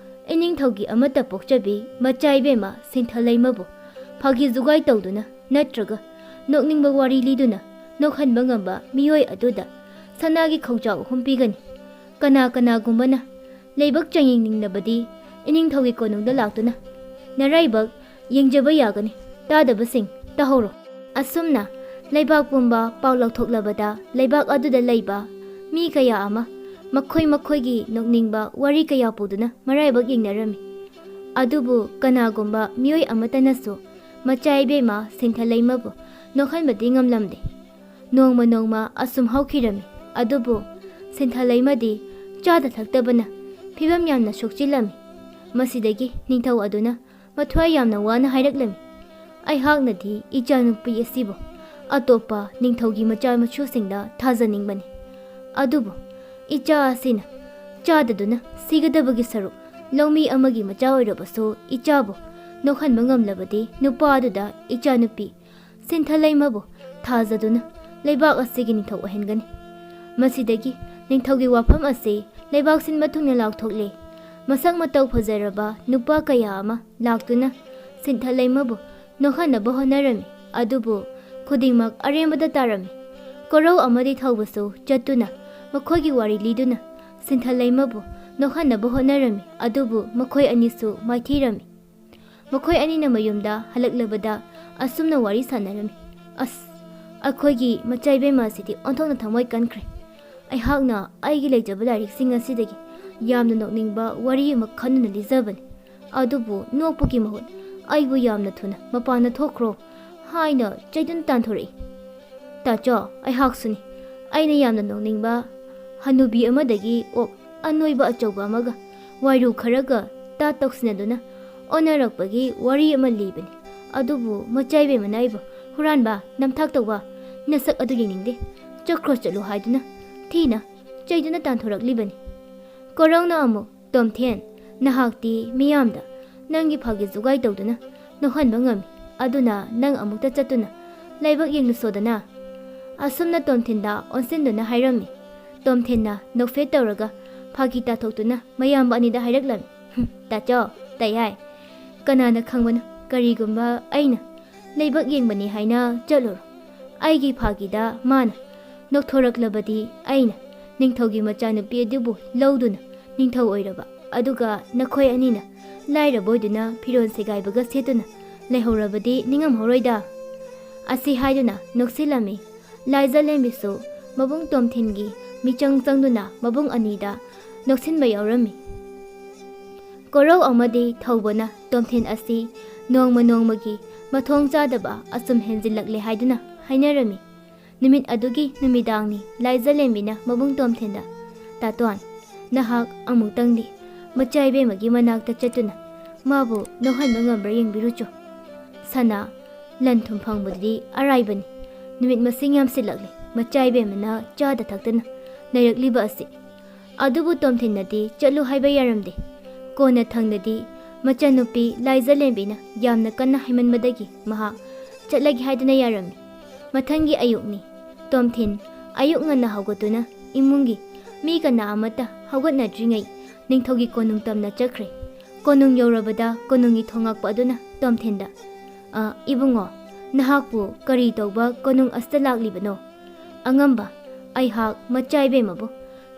ꯏꯅꯤꯡꯊꯧꯒꯤ ꯑꯃꯠꯇ ꯄꯣꯛꯆꯕꯤ ꯃꯆꯥ ꯏꯕꯦꯝꯃ ꯁꯤꯟꯊꯂꯩꯃꯕꯨ ꯐꯥꯒꯤ ꯖꯨꯒꯥꯏ ꯇꯧꯗꯨꯅ ꯅꯠꯇ꯭ꯔꯒ ꯅꯣꯛꯅꯤꯡꯕ ꯋꯥꯔꯤ ꯂꯤꯗꯨꯅ ꯅꯣꯛꯍꯟꯕ ꯉꯝꯕ ꯃꯤꯑꯣꯏ ꯑꯗꯨꯗ ꯁꯅꯥꯒꯤ ꯈꯧꯖꯥꯎ ꯑꯍꯨꯝ ꯄꯤꯒꯅꯤ꯫ ꯀꯅꯥ ꯀꯅꯥꯒꯨꯝꯕꯅ ꯂꯩꯕꯛ ꯆꯥꯡꯌꯦꯡꯅꯤꯡꯂꯕꯗꯤ ꯏꯅꯤꯡꯊꯧꯒꯤ ꯀꯣꯅꯨꯡꯗ ꯂꯥꯛꯇꯨꯅ ꯅꯔꯥꯏꯕꯛ ꯌꯦꯡꯖꯕ ꯌꯥꯒꯅꯤ꯫ ꯇꯥꯗꯕꯁꯤꯡ, ꯇꯥꯍꯧꯔꯣ꯫" ꯑꯁꯨꯝꯅ ꯂꯩꯕꯥꯛ ꯄꯨꯝꯕ ꯄꯥꯎ ꯂꯧꯊꯣꯛꯂꯕꯗ ꯂꯩꯕꯥꯛ ꯑꯗꯨꯗ ꯂꯩꯕ ꯃꯤ ꯀꯌꯥ ꯑꯃ ꯃꯈꯣꯏ ꯃꯈꯣꯏꯒꯤ ꯅꯣꯛꯅꯤꯡꯕ ꯋꯥꯔꯤ ꯀꯌꯥ ꯄꯨꯗꯨꯅ ꯃꯔꯥꯏꯕꯛ ꯌꯦꯡꯅꯔꯝꯃꯤ꯫ ꯑꯗꯨꯕꯨ ꯀꯅꯥꯒꯨꯝꯕ ꯃꯤꯑꯣꯏ ꯑꯃꯠꯇꯅꯁꯨ ꯃꯆꯥ ꯏꯕꯦꯝꯃ ꯁꯤꯟꯊꯂꯩꯃꯕꯨ ꯅꯣꯛꯍꯟꯕꯗꯤ ꯉꯝꯂꯝꯗꯦ꯫ ꯅꯣꯡꯃ ꯅꯣꯡꯃ ꯑꯁꯨꯝ ꯍꯧꯈꯤꯔꯝꯃꯤ꯫ ꯑꯗꯨꯕꯨ ꯁꯤꯟꯊ ꯂꯩꯃꯗꯤ ꯆꯥꯗ ꯊꯛꯇꯕꯅ ꯐꯤꯕꯝ ꯌꯥꯝꯅ ꯁꯣꯛꯆꯤꯜꯂꯝꯃꯤ꯫ ꯃꯁꯤꯗꯒꯤ ꯅꯤꯡꯊꯧ ꯑꯗꯨꯅ ꯃꯊ꯭ꯋꯥꯏ ꯌꯥꯝꯅ ꯋꯥꯅ ꯍꯥꯏꯔꯛꯂꯝꯃꯤ, "ꯑꯩꯍꯥꯛꯅꯗꯤ ꯏꯆꯥꯅꯨꯄꯤ ꯑꯁꯤꯕꯨ ꯑꯇꯣꯞꯄ ꯅꯤꯡꯊꯧꯒꯤ ꯃꯆꯥ ꯃꯁꯨꯁꯤꯡꯗ ꯊꯥꯖꯅꯤꯡꯕꯅꯤ꯫ ꯑꯗꯨꯕꯨ ꯏꯆꯥ ꯑꯁꯤꯅ ꯆꯥꯗꯗꯨꯅ ꯁꯤꯒꯗꯕꯒꯤ ꯁꯔꯨꯛ ꯂꯧꯃꯤ ꯑꯃꯒꯤ ꯃꯆꯥ ꯑꯣꯏꯔꯕꯁꯨ ꯏꯆꯥꯕꯨ ꯅꯣꯛꯍꯟꯕ ꯉꯝꯂꯕꯗꯤ ꯅꯨꯄꯥ ꯑꯗꯨꯗ ꯏꯆꯥꯅꯨꯄꯤ ꯁꯤꯟꯊ ꯂꯩꯃꯕꯨ ꯊꯥꯖꯗꯨꯅ ꯂꯩꯕꯥꯛ ꯑꯁꯤꯒꯤ ꯅꯤꯡꯊꯧ ꯑꯣꯏꯍꯟꯒꯅꯤ꯫" ꯃꯁꯤꯗꯒꯤ ꯅꯤꯡꯊꯧꯒꯤ ꯋꯥꯐꯝ ꯑꯁꯤ ꯂꯩꯕꯥꯛ ꯁꯤꯟꯕ ꯊꯨꯡꯅ ꯂꯥꯎꯊꯣꯛꯂꯦ꯫ ꯃꯁꯛ ꯃꯇꯧ ꯐꯖꯔꯕ ꯅꯨꯄꯥ ꯀꯌꯥ ꯑꯃ ꯂꯥꯛꯇꯨꯅ ꯁꯤꯟꯊ ꯂꯩꯃꯕꯨ ꯅꯣꯛꯍꯟꯅꯕ ꯍꯣꯠꯅꯔꯝꯃꯤ꯫ ꯑꯗꯨꯕꯨ ꯈꯨꯗꯤꯡꯃꯛ ꯑꯔꯦꯝꯕꯗ ꯇꯥꯔꯝꯃꯤ꯫ ꯀꯣꯔꯧ ꯑꯃꯗꯤ ꯊꯧꯕꯁꯨ ꯆꯠꯇꯨꯅ ꯃꯈꯣꯏꯒꯤ ꯋꯥꯔꯤ ꯂꯤꯗꯨꯅ ꯁꯤꯟꯊ ꯂꯩꯃꯕꯨ ꯅꯣꯛꯍꯟꯅꯕ ꯍꯣꯠꯅꯔꯝꯃꯤ꯫ ꯑꯗꯨꯕꯨ ꯃꯈꯣꯏ ꯑꯅꯤꯁꯨ ꯃꯥꯏꯊꯤꯔꯝꯃꯤ꯫ ꯃꯈꯣꯏ ꯑꯅꯤꯅ ꯃꯌꯨꯝꯗ ꯍꯜꯂꯛꯂꯕꯗ ꯑꯁꯨꯝꯅ ꯋꯥꯔꯤ ꯁꯥꯟꯅꯔꯝꯃꯤ, "ꯑꯁ, ꯑꯩꯈꯣꯏꯒꯤ ꯃꯆꯥ ꯏꯕꯦꯝꯃ ꯑꯁꯤꯗꯤ ꯑꯣꯟꯊꯣꯛꯅ ꯊꯃꯣꯏ ꯀꯟꯈ꯭ꯔꯦ꯫ ꯑꯩꯍꯥꯛꯅ ꯑꯩꯒꯤ ꯂꯩꯖꯕ ꯂꯥꯏꯔꯤꯛꯁꯤꯡ ꯑꯁꯤꯗꯒꯤ ꯌꯥꯝꯅ ꯅꯣꯛꯅꯤꯡꯕ ꯋꯥꯔꯤ ꯑꯃ ꯈꯟꯗꯨꯅ ꯂꯤꯖꯕꯅꯤ꯫ ꯑꯗꯨꯕꯨ ꯅꯣꯛꯄꯒꯤ ꯃꯍꯨꯠ ꯑꯩꯕꯨ ꯌꯥꯝꯅ ꯊꯨꯅ ꯃꯄꯥꯟꯗ ꯊꯣꯛꯈ꯭ꯔꯣ ꯍꯥꯏꯅ ꯆꯩꯗꯨꯅ ꯇꯥꯟꯊꯣꯔꯛꯏ꯫ ꯇꯥꯆꯧ, ꯑꯩꯍꯥꯛꯁꯨꯅꯤ꯫ ꯑꯩꯅ ꯌꯥꯝꯅ ꯅꯣꯛꯅꯤꯡꯕ ꯍꯅꯨꯕꯤ ꯑꯃꯗꯒꯤ ꯑꯣꯛ ꯑꯅꯣꯏꯕ ꯑꯆꯧꯕ ꯑꯃꯒ ꯋꯥꯏꯔꯨ ꯈꯔꯒ ꯇꯥꯠ ꯇꯧꯁꯤꯟꯅꯗꯨꯅ ꯑꯣꯟꯅꯔꯛꯄꯒꯤ ꯋꯥꯔꯤ ꯑꯃ ꯂꯤꯕꯅꯤ꯫ ꯑꯗꯨꯕꯨ ꯃꯆꯥ ꯏꯕꯦꯝꯃꯅ ꯑꯩꯕꯨ, 'ꯍꯨꯔꯥꯟꯕ, ꯅꯝꯊꯥꯛ ꯇꯧꯕ, ꯅꯁꯛ ꯑꯗꯨ ꯌꯦꯡꯅꯤꯡꯗꯦ, ꯆꯠꯈ꯭ꯔꯣ ꯆꯠꯂꯣ' ꯍꯥꯏꯗꯨꯅ ꯊꯤꯅ ꯆꯩꯗꯨꯅ ꯇꯥꯟꯊꯣꯔꯛꯂꯤꯕꯅꯤ꯫ ꯀꯣꯔꯧꯅ ꯑꯃꯨꯛ, "ꯇꯣꯝꯊꯦꯟ, ꯅꯍꯥꯛꯇꯤ ꯃꯤꯌꯥꯝꯗ ꯅꯪꯒꯤ ꯐꯥꯒꯤ ꯖꯨꯒꯥꯏ ꯇꯧꯗꯨꯅ ꯅꯣꯛꯍꯟꯕ ꯉꯝꯃꯤ꯫ ꯑꯗꯨꯅ ꯅꯪ ꯑꯃꯨꯛꯇ ꯆꯠꯇꯨꯅ ꯂꯥꯏꯕꯛ ꯌꯦꯡꯂꯨꯁꯣꯗꯅ꯫" ꯑꯁꯨꯝꯅ ꯇꯣꯝꯊꯤꯟꯗ ꯑꯣꯟꯁꯤꯟꯗꯨꯅ ꯍꯥꯏꯔꯝꯃꯤ꯫ ꯇꯣꯝꯊꯤꯟꯅ ꯅꯣꯛꯐꯦꯠ ꯇꯧꯔꯒ ꯐꯥꯒꯤ ꯇꯥꯊꯣꯛꯇꯨꯅ ꯃꯌꯥꯝꯕ ꯑꯅꯤꯗ ꯍꯥꯏꯔꯛꯂꯝꯃꯤ꯫ "ꯍꯨꯝ, ꯇꯥꯆꯧ, ꯇꯌꯥꯏ꯫ ꯀꯅꯥꯅ ꯈꯪꯕꯅꯣ, ꯀꯔꯤꯒꯨꯝꯕ ꯑꯩꯅ ꯂꯩꯕꯛ ꯌꯦꯡꯕꯅꯤ ꯍꯥꯏꯅ ꯆꯠꯂꯨꯔꯣ꯫ ꯑꯩꯒꯤ ꯐꯥꯒꯤꯗ ꯃꯥꯅ ꯅꯣꯛꯊꯣꯔꯛꯂꯕꯗꯤ ꯑꯩꯅ ꯅꯤꯡꯊꯧꯒꯤ ꯃꯆꯥꯅꯨꯄꯤ ꯑꯗꯨꯕꯨ ꯂꯧꯗꯨꯅ ꯅꯤꯡꯊꯧ ꯑꯣꯏꯔꯕ, ꯑꯗꯨꯒ ꯅꯈꯣꯏ ꯑꯅꯤꯅ ꯂꯥꯏꯔꯕ ꯑꯣꯏꯗꯨꯅ ꯐꯤꯔꯣꯜ ꯁꯦꯒꯥꯏꯕꯒ ꯁꯦꯠꯇꯨꯅ ꯂꯩꯍꯧꯔꯕꯗꯤ ꯅꯤꯡꯉꯝꯍꯧꯔꯣꯏꯗ꯫" ꯑꯁꯤ ꯍꯥꯏꯗꯨꯅ ꯅꯣꯛꯁꯤꯜꯂꯝꯃꯤ꯫ ꯂꯥꯏꯖꯂꯦꯝꯕꯤꯁꯨ ꯃꯕꯨꯡ ꯇꯣꯝꯊꯤꯟꯒꯤ ꯃꯤꯆꯪ ꯆꯪꯗꯨꯅ ꯃꯕꯨꯡ ꯑꯅꯤꯗ ꯅꯣꯛꯁꯤꯟꯕ ꯌꯥꯎꯔꯝꯃꯤ꯫ ꯀꯣꯔꯧ ꯑꯃꯗꯤ ꯊꯧꯕꯅ ꯇꯣꯝꯊꯤꯟ ꯑꯁꯤ ꯅꯣꯡꯃ ꯅꯣꯡꯃꯒꯤ ꯃꯊꯣꯡ ꯆꯥꯗꯕ ꯑꯁꯨꯝ ꯍꯦꯟꯖꯤꯜꯂꯛꯂꯦ ꯍꯥꯏꯗꯨꯅ ꯍꯥꯏꯅꯔꯝꯃꯤ꯫ ꯅꯨꯃꯤꯠ ꯑꯗꯨꯒꯤ ꯅꯨꯃꯤꯗꯥꯡꯅꯤ꯫ ꯂꯥꯏꯖꯂꯦꯝꯕꯤꯅ ꯃꯕꯨꯡ ꯇꯣꯝꯊꯤꯟꯗ, "ꯇꯥꯇꯣꯟ, ꯅꯍꯥꯛ ꯑꯃꯨꯛꯇꯪꯗꯤ ꯃꯆꯥ ꯏꯕꯦꯝꯃꯒꯤ ꯃꯅꯥꯛꯇ ꯆꯠꯇꯨꯅ ꯃꯥꯕꯨ ꯅꯣꯛꯍꯟꯕ ꯉꯝꯕ꯭ꯔꯥ ꯌꯦꯡꯕꯤꯔꯨꯆꯣ꯫ ꯁꯅꯥ, ꯂꯟ ꯊꯨꯝ ꯐꯪꯕꯗꯨꯗꯤ ꯑꯔꯥꯏꯕꯅꯤ꯫ ꯅꯨꯃꯤꯠ ꯃꯁꯤꯡ ꯌꯥꯝꯁꯤꯜꯂꯛꯂꯦ ꯃꯆꯥ ꯏꯕꯦꯝꯃꯅ ꯆꯥꯗ ꯊꯛꯇꯅ ꯂꯩꯔꯛꯂꯤꯕ ꯑꯁꯤ꯫" ꯑꯗꯨꯕꯨ ꯇꯣꯝꯊꯤꯟꯅꯗꯤ ꯆꯠꯂꯨ ꯍꯥꯏꯕ ꯌꯥꯔꯝꯗꯦ꯫ ꯀꯣꯟꯅ ꯊꯪꯗꯗꯤ ꯃꯆꯥꯅꯨꯄꯤ ꯂꯥꯏꯖꯂꯦꯝꯕꯤꯅ ꯌꯥꯝꯅ ꯀꯟꯅ ꯍꯥꯏꯃꯟꯕꯗꯒꯤ ꯃꯍꯥꯛ ꯆꯠꯂꯒꯦ ꯍꯥꯏꯗꯨꯅ ꯌꯥꯔꯝꯃꯤ꯫ ꯃꯊꯪꯒꯤ ꯑꯌꯨꯛꯅꯤ꯫ ꯇꯣꯝꯊꯤꯟ ꯑꯌꯨꯛ ꯉꯟꯅ ꯍꯧꯒꯠꯇꯨꯅ ꯏꯃꯨꯡꯒꯤ ꯃꯤ ꯀꯅꯥ ꯑꯃꯠꯇ ꯍꯧꯒꯠꯅꯗ꯭ꯔꯤꯉꯩ ꯅꯤꯡꯊꯧꯒꯤ ꯀꯣꯅꯨꯡ ꯇꯝꯅ ꯆꯠꯈ꯭ꯔꯦ꯫ ꯀꯣꯅꯨꯡ ꯌꯧꯔꯕꯗ ꯀꯣꯅꯨꯡꯒꯤ ꯊꯣꯉꯥꯛꯄ ꯑꯗꯨꯅ ꯇꯣꯝꯊꯤꯟꯗ, "ꯑ, ꯏꯕꯨꯡꯉꯣ, ꯅꯍꯥꯛꯄꯨ ꯀꯔꯤ ꯇꯧꯕ ꯀꯣꯅꯨꯡ ꯑꯁꯤꯗ ꯂꯥꯛꯂꯤꯕꯅꯣ?" "ꯑꯉꯝꯕ, ꯑꯩꯍꯥꯛ ꯃꯆꯥ ꯏꯕꯦꯝꯃꯕꯨ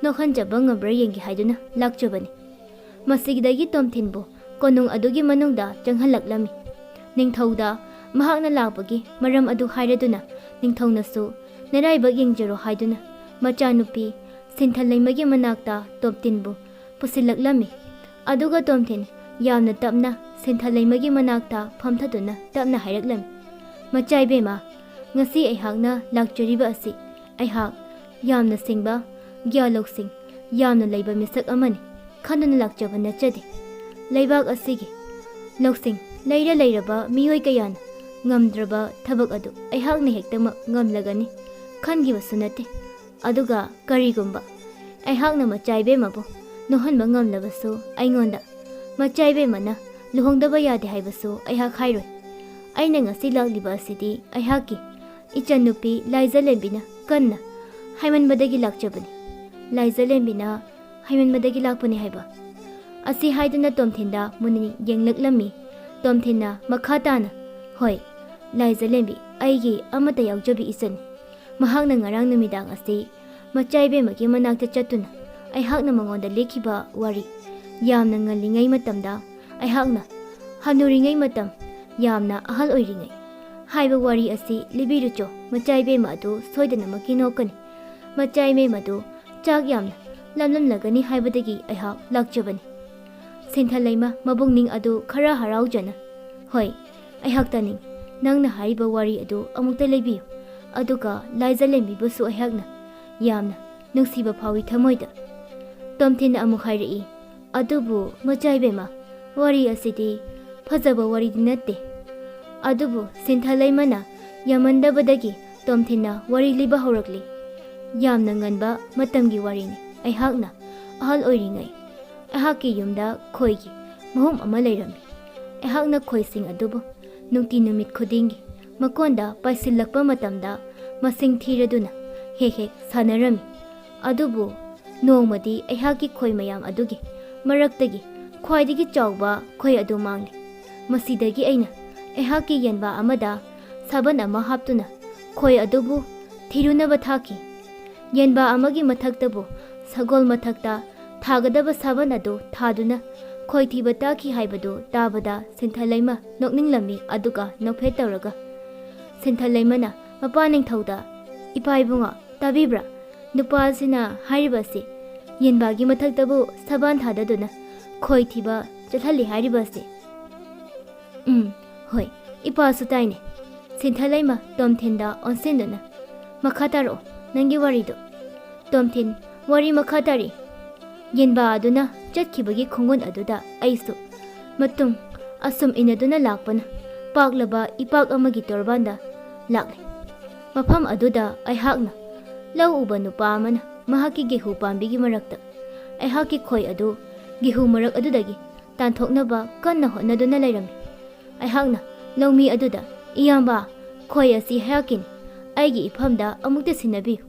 ꯅꯣꯛꯍꯟꯖꯕ ꯉꯝꯕ꯭ꯔꯥ ꯌꯦꯡꯒꯦ ꯍꯥꯏꯗꯨꯅ ꯂꯥꯛꯆꯕꯅꯤ꯫" ꯃꯁꯤꯗꯒꯤ ꯇꯣꯝꯊꯤꯟꯕꯨ ꯀꯣꯅꯨꯡ ꯑꯗꯨꯒꯤ ꯃꯅꯨꯡꯗ ꯆꯪꯍꯜꯂꯛꯂꯝꯃꯤ꯫ ꯅꯤꯡꯊꯧꯗ ꯃꯍꯥꯛꯅ ꯂꯥꯛꯄꯒꯤ ꯃꯔꯝ ꯑꯗꯨ ꯍꯥꯏꯔꯗꯨꯅ ꯅꯤꯡꯊꯧꯅꯁꯨ ꯅꯔꯥꯏꯕꯛ ꯌꯦꯡꯖꯔꯣ ꯍꯥꯏꯗꯨꯅ ꯃꯆꯥꯅꯨꯄꯤ ꯁꯤꯟꯊꯂꯩꯃꯒꯤ ꯃꯅꯥꯛꯇ ꯇꯣꯝꯊꯤꯟꯕꯨ ꯄꯨꯁꯤꯜꯂꯛꯂꯝꯃꯤ꯫ ꯑꯗꯨꯒ ꯇꯣꯝꯊꯤꯟ ꯌꯥꯝꯅ ꯇꯞꯅ ꯁꯤꯟꯊꯂꯩꯃꯒꯤ ꯃꯅꯥꯛꯇ ꯐꯝꯊꯗꯨꯅ ꯇꯞꯅ ꯍꯥꯏꯔꯛꯂꯝꯃꯤ, "ꯃꯆꯥ ꯏꯕꯦꯝꯃ, ꯉꯁꯤ ꯑꯩꯍꯥꯛꯅ ꯂꯥꯛꯆꯔꯤꯕ ꯑꯁꯤ ꯑꯩꯍꯥꯛ ꯌꯥꯝꯅ ꯁꯤꯡꯕ, ꯒ꯭ꯌꯥꯟ ꯂꯧꯁꯤꯡ ꯌꯥꯝꯅ ꯂꯩꯕ ꯃꯤꯁꯛ ꯑꯃꯅꯤ ꯈꯟꯗꯨꯅ ꯂꯥꯛꯆꯕ ꯅꯠꯆꯗꯦ꯫ ꯂꯩꯕꯥꯛ ꯑꯁꯤꯒꯤ ꯂꯧꯁꯤꯡ ꯂꯩꯔ ꯂꯩꯔꯕ ꯃꯤꯑꯣꯏ ꯀꯌꯥꯅ ꯉꯝꯗ꯭ꯔꯕ ꯊꯕꯛ ꯑꯗꯨ ꯑꯩꯍꯥꯛꯅ ꯍꯦꯛꯇꯃꯛ ꯉꯝꯂꯒꯅꯤ ꯈꯟꯈꯤꯕꯁꯨ ꯅꯠꯇꯦ꯫ ꯑꯗꯨꯒ ꯀꯔꯤꯒꯨꯝꯕ ꯑꯩꯍꯥꯛꯅ ꯃꯆꯥ ꯏꯕꯦꯝꯃꯕꯨ ꯅꯣꯛꯍꯟꯕ ꯉꯝꯂꯕꯁꯨ, ꯑꯩꯉꯣꯟꯗ ꯃꯆꯥ ꯏꯕꯦꯝꯃꯅ ꯂꯨꯍꯣꯡꯗꯕ ꯌꯥꯗꯦ ꯍꯥꯏꯕꯁꯨ ꯑꯩꯍꯥꯛ ꯍꯥꯏꯔꯣꯏ꯫ ꯑꯩꯅ ꯉꯁꯤ ꯂꯥꯛꯂꯤꯕ ꯑꯁꯤꯗꯤ ꯑꯩꯍꯥꯛꯀꯤ ꯏꯆꯟꯅꯨꯄꯤ ꯂꯥꯏꯖꯂꯦꯝꯕꯤꯅ ꯀꯟꯅ ꯍꯥꯏꯃꯟꯕꯗꯒꯤ ꯂꯥꯛꯆꯕꯅꯤ꯫ ꯂꯥꯏꯖꯂꯦꯝꯕꯤꯅ ꯍꯥꯏꯃꯟꯕꯗꯒꯤ ꯂꯥꯛꯄꯅꯤ ꯍꯥꯏꯕ?" ꯑꯁꯤ ꯍꯥꯏꯗꯨꯅ ꯇꯣꯝꯊꯤꯟꯗ ꯃꯨꯟꯅ ꯌꯦꯡꯂꯛꯂꯝꯃꯤ꯫ ꯇꯣꯝꯊꯤꯟꯅ ꯃꯈꯥ ꯇꯥꯅ, "ꯍꯣꯏ, ꯂꯥꯏꯖꯂꯦꯝꯕꯤ, ꯑꯩꯒꯤ ꯑꯃꯠꯇ ꯌꯥꯎꯖꯕꯤ ꯏꯆꯟꯅꯤ꯫ ꯃꯍꯥꯛꯅ ꯉꯔꯥꯡ ꯅꯨꯃꯤꯗꯥꯡ ꯑꯁꯤ ꯃꯆꯥ ꯏꯕꯦꯝꯃꯒꯤ ꯃꯅꯥꯛꯇ ꯆꯠꯇꯨꯅ ꯑꯩꯍꯥꯛꯅ ꯃꯉꯣꯟꯗ ꯂꯤꯈꯤꯕ ꯋꯥꯔꯤ, ꯌꯥꯝꯅ ꯉꯜꯂꯤꯉꯩ ꯃꯇꯝꯗ ꯑꯩꯍꯥꯛꯅ ꯍꯅꯨꯔꯤꯉꯩ ꯃꯇꯝ, ꯌꯥꯝꯅ ꯑꯍꯜ ꯑꯣꯏꯔꯤꯉꯩ ꯍꯥꯏꯕ ꯋꯥꯔꯤ ꯑꯁꯤ ꯂꯤꯕꯤꯔꯨꯆꯣ꯫ ꯃꯆꯥ ꯏꯕꯦꯝꯃ ꯑꯗꯨ ꯁꯣꯏꯗꯅꯃꯛꯀꯤ ꯅꯣꯛꯀꯅꯤ꯫ ꯃꯆꯥ ꯏꯕꯦꯝꯃ ꯑꯗꯨ ꯆꯥꯛ ꯌꯥꯝꯅ ꯂꯝꯂꯝꯂꯒꯅꯤ ꯍꯥꯏꯕꯗꯒꯤ ꯑꯩꯍꯥꯛ ꯂꯥꯛꯆꯕꯅꯤ꯫" ꯁꯤꯟꯊꯂꯩꯃ ꯃꯕꯨꯡꯅꯤꯡ ꯑꯗꯨ ꯈꯔ ꯍꯔꯥꯎꯖꯅ, "ꯍꯣꯏ, ꯑꯩꯍꯥꯛ ꯇꯥꯅꯤꯡ꯫ ꯅꯪꯅ ꯍꯥꯏꯔꯤꯕ ꯋꯥꯔꯤ ꯑꯗꯨ ꯑꯃꯨꯛꯇ ꯂꯤꯕꯤꯌꯨ꯫ ꯑꯗꯨꯒ ꯂꯥꯏꯖ ꯂꯦꯝꯕꯤꯕꯨꯁꯨ ꯑꯩꯍꯥꯛꯅ ꯌꯥꯝꯅ ꯅꯨꯡꯁꯤꯕ ꯐꯥꯎꯏ ꯊꯃꯣꯏꯗ꯫ ꯇꯣꯝꯊꯤꯟꯅ ꯑꯃꯨꯛ ꯍꯥꯏꯔꯛꯏ, "ꯑꯗꯨꯕꯨ ꯃꯆꯥ ꯏꯕꯦꯝꯃ, ꯋꯥꯔꯤ ꯑꯁꯤꯗꯤ ꯐꯖꯕ ꯋꯥꯔꯤꯗꯤ ꯅꯠꯇꯦ꯫" ꯑꯗꯨꯕꯨ ꯁꯤꯟꯊ ꯂꯩꯃꯅ ꯌꯥꯝꯃꯟꯗꯕꯗꯒꯤ ꯇꯣꯝꯊꯤꯟꯅ ꯋꯥꯔꯤ ꯂꯤꯕ ꯍꯧꯔꯛꯂꯤ꯫ ꯌꯥꯝꯅ ꯉꯟꯕ ꯃꯇꯝꯒꯤ ꯋꯥꯔꯤꯅꯤ꯫ ꯑꯩꯍꯥꯛꯅ ꯑꯍꯜ ꯑꯣꯏꯔꯤꯉꯩ ꯑꯩꯍꯥꯛꯀꯤ ꯌꯨꯝꯗ ꯈꯣꯏꯒꯤ ꯃꯍꯨꯝ ꯑꯃ ꯂꯩꯔꯝꯃꯤ꯫ ꯑꯩꯍꯥꯛꯅ ꯈꯣꯏꯁꯤꯡ ꯑꯗꯨꯕꯨ ꯅꯨꯡꯇꯤ ꯅꯨꯃꯤꯠ ꯈꯨꯗꯤꯡꯒꯤ ꯃꯀꯣꯟꯗ ꯄꯥꯏꯁꯤꯜꯂꯛꯄ ꯃꯇꯝꯗ ꯃꯁꯤꯡ ꯊꯤꯔꯗꯨꯅ ꯍꯦꯛ ꯍꯦꯛ ꯁꯥꯟꯅꯔꯝꯃꯤ꯫ ꯑꯗꯨꯕꯨ ꯅꯣꯡꯃꯗꯤ ꯑꯩꯍꯥꯛꯀꯤ ꯈꯣꯏ ꯃꯌꯥꯝ ꯑꯗꯨꯒꯤ ꯃꯔꯛꯇꯒꯤ ꯈ꯭ꯋꯥꯏꯗꯒꯤ ꯆꯥꯎꯕ ꯈꯣꯏ ꯑꯗꯨ ꯃꯥꯡꯂꯦ꯫ ꯃꯁꯤꯗꯒꯤ ꯑꯩꯅ ꯑꯩꯍꯥꯛꯀꯤ ꯌꯦꯟꯕꯥ ꯑꯃꯗ ꯁꯥꯕꯟ ꯑꯃ ꯍꯥꯞꯇꯨꯅ ꯈꯣꯏ ꯑꯗꯨꯕꯨ ꯊꯤꯔꯨꯅꯕ ꯊꯥꯈꯤ꯫ ꯌꯦꯟꯕꯥ ꯑꯃꯒꯤ ꯃꯊꯛꯇꯕꯨ ꯁꯒꯣꯜ ꯃꯊꯛꯇ ꯊꯥꯒꯗꯕ ꯁꯥꯕꯟ ꯑꯗꯨ ꯊꯥꯗꯨꯅ ꯈꯣꯏ ꯊꯤꯕ ꯇꯥꯈꯤ ꯍꯥꯏꯕꯗꯨ ꯇꯥꯕꯗ ꯁꯤꯟꯊ ꯂꯩꯃ ꯅꯣꯛꯅꯤꯡꯂꯝꯃꯤ꯫ ꯑꯗꯨꯒ ꯅꯣꯛꯐꯦꯠ ꯇꯧꯔꯒ ꯁꯤꯟꯊ ꯂꯩꯃꯅ, "ꯃꯄꯥ ꯅꯤꯡꯊꯧꯗ, ꯏꯄꯥ ꯏꯕꯨꯡꯉꯣ, ꯇꯥꯕꯤꯕ꯭ꯔꯥ? ꯅꯨꯄꯥ ꯑꯁꯤꯅ ꯍꯥꯏꯔꯤꯕ ꯑꯁꯤ ꯌꯦꯟꯕꯥꯒꯤ ꯃꯊꯛꯇꯕꯨ ꯁꯥꯕꯟ ꯊꯥꯗꯗꯨꯅ ꯈꯣꯏ ꯊꯤꯕ ꯆꯠꯍꯜꯂꯤ ꯍꯥꯏꯔꯤꯕ ꯑꯁꯤ꯫" "ꯎꯝ, ꯍꯣꯏ, ꯏꯄꯥꯁꯨ ꯇꯥꯏꯅꯦ꯫" ꯁꯤꯟꯊ ꯂꯩꯃ ꯇꯣꯝꯊꯤꯟꯗ ꯑꯣꯟꯁꯤꯟꯗꯨꯅ, "ꯃꯈꯥ ꯇꯥꯔꯛꯑꯣ ꯅꯪꯒꯤ ꯋꯥꯔꯤꯗꯣ꯫" ꯇꯣꯝꯊꯤꯟ ꯋꯥꯔꯤ ꯃꯈꯥ ꯇꯥꯔꯤ꯫ ꯌꯦꯟꯕꯥ ꯑꯗꯨꯅ ꯆꯠꯈꯤꯕꯒꯤ ꯈꯣꯡꯒꯨꯟ ꯑꯗꯨꯗ ꯑꯩꯁꯨ ꯃꯇꯨꯡ ꯑꯁꯨꯝ ꯏꯟꯅꯗꯨꯅ ꯂꯥꯛꯄꯅ ꯄꯥꯛꯂꯕ ꯏꯄꯥꯛ ꯑꯃꯒꯤ ꯇꯣꯔꯕꯥꯟꯗ ꯂꯥꯛꯂꯦ꯫ ꯃꯐꯝ ꯑꯗꯨꯗ ꯑꯩꯍꯥꯛꯅ ꯂꯧ ꯎꯕ ꯅꯨꯄꯥ ꯑꯃꯅ ꯃꯍꯥꯛꯀꯤ ꯒꯦꯍꯨ ꯄꯥꯝꯕꯤꯒꯤ ꯃꯔꯛꯇ ꯑꯩꯍꯥꯛꯀꯤ ꯈꯣꯏ ꯑꯗꯨ ꯒꯦꯍꯨ ꯃꯔꯛ ꯑꯗꯨꯗꯒꯤ ꯇꯥꯟꯊꯣꯛꯅꯕ ꯀꯟꯅ ꯍꯣꯠꯅꯗꯨꯅ ꯂꯩꯔꯝꯃꯤ꯫ ꯑꯩꯍꯥꯛꯅ ꯂꯧꯃꯤ ꯑꯗꯨꯗ, "ꯏꯌꯥꯝꯕ, ꯈꯣꯏ ꯑꯁꯤ ꯑꯩꯍꯥꯛꯀꯤꯅꯤ, ꯑꯩꯒꯤ ꯏꯐꯝꯗ ꯑꯃꯨꯛꯇ ꯁꯤꯟꯅꯕꯤꯌꯨ꯫"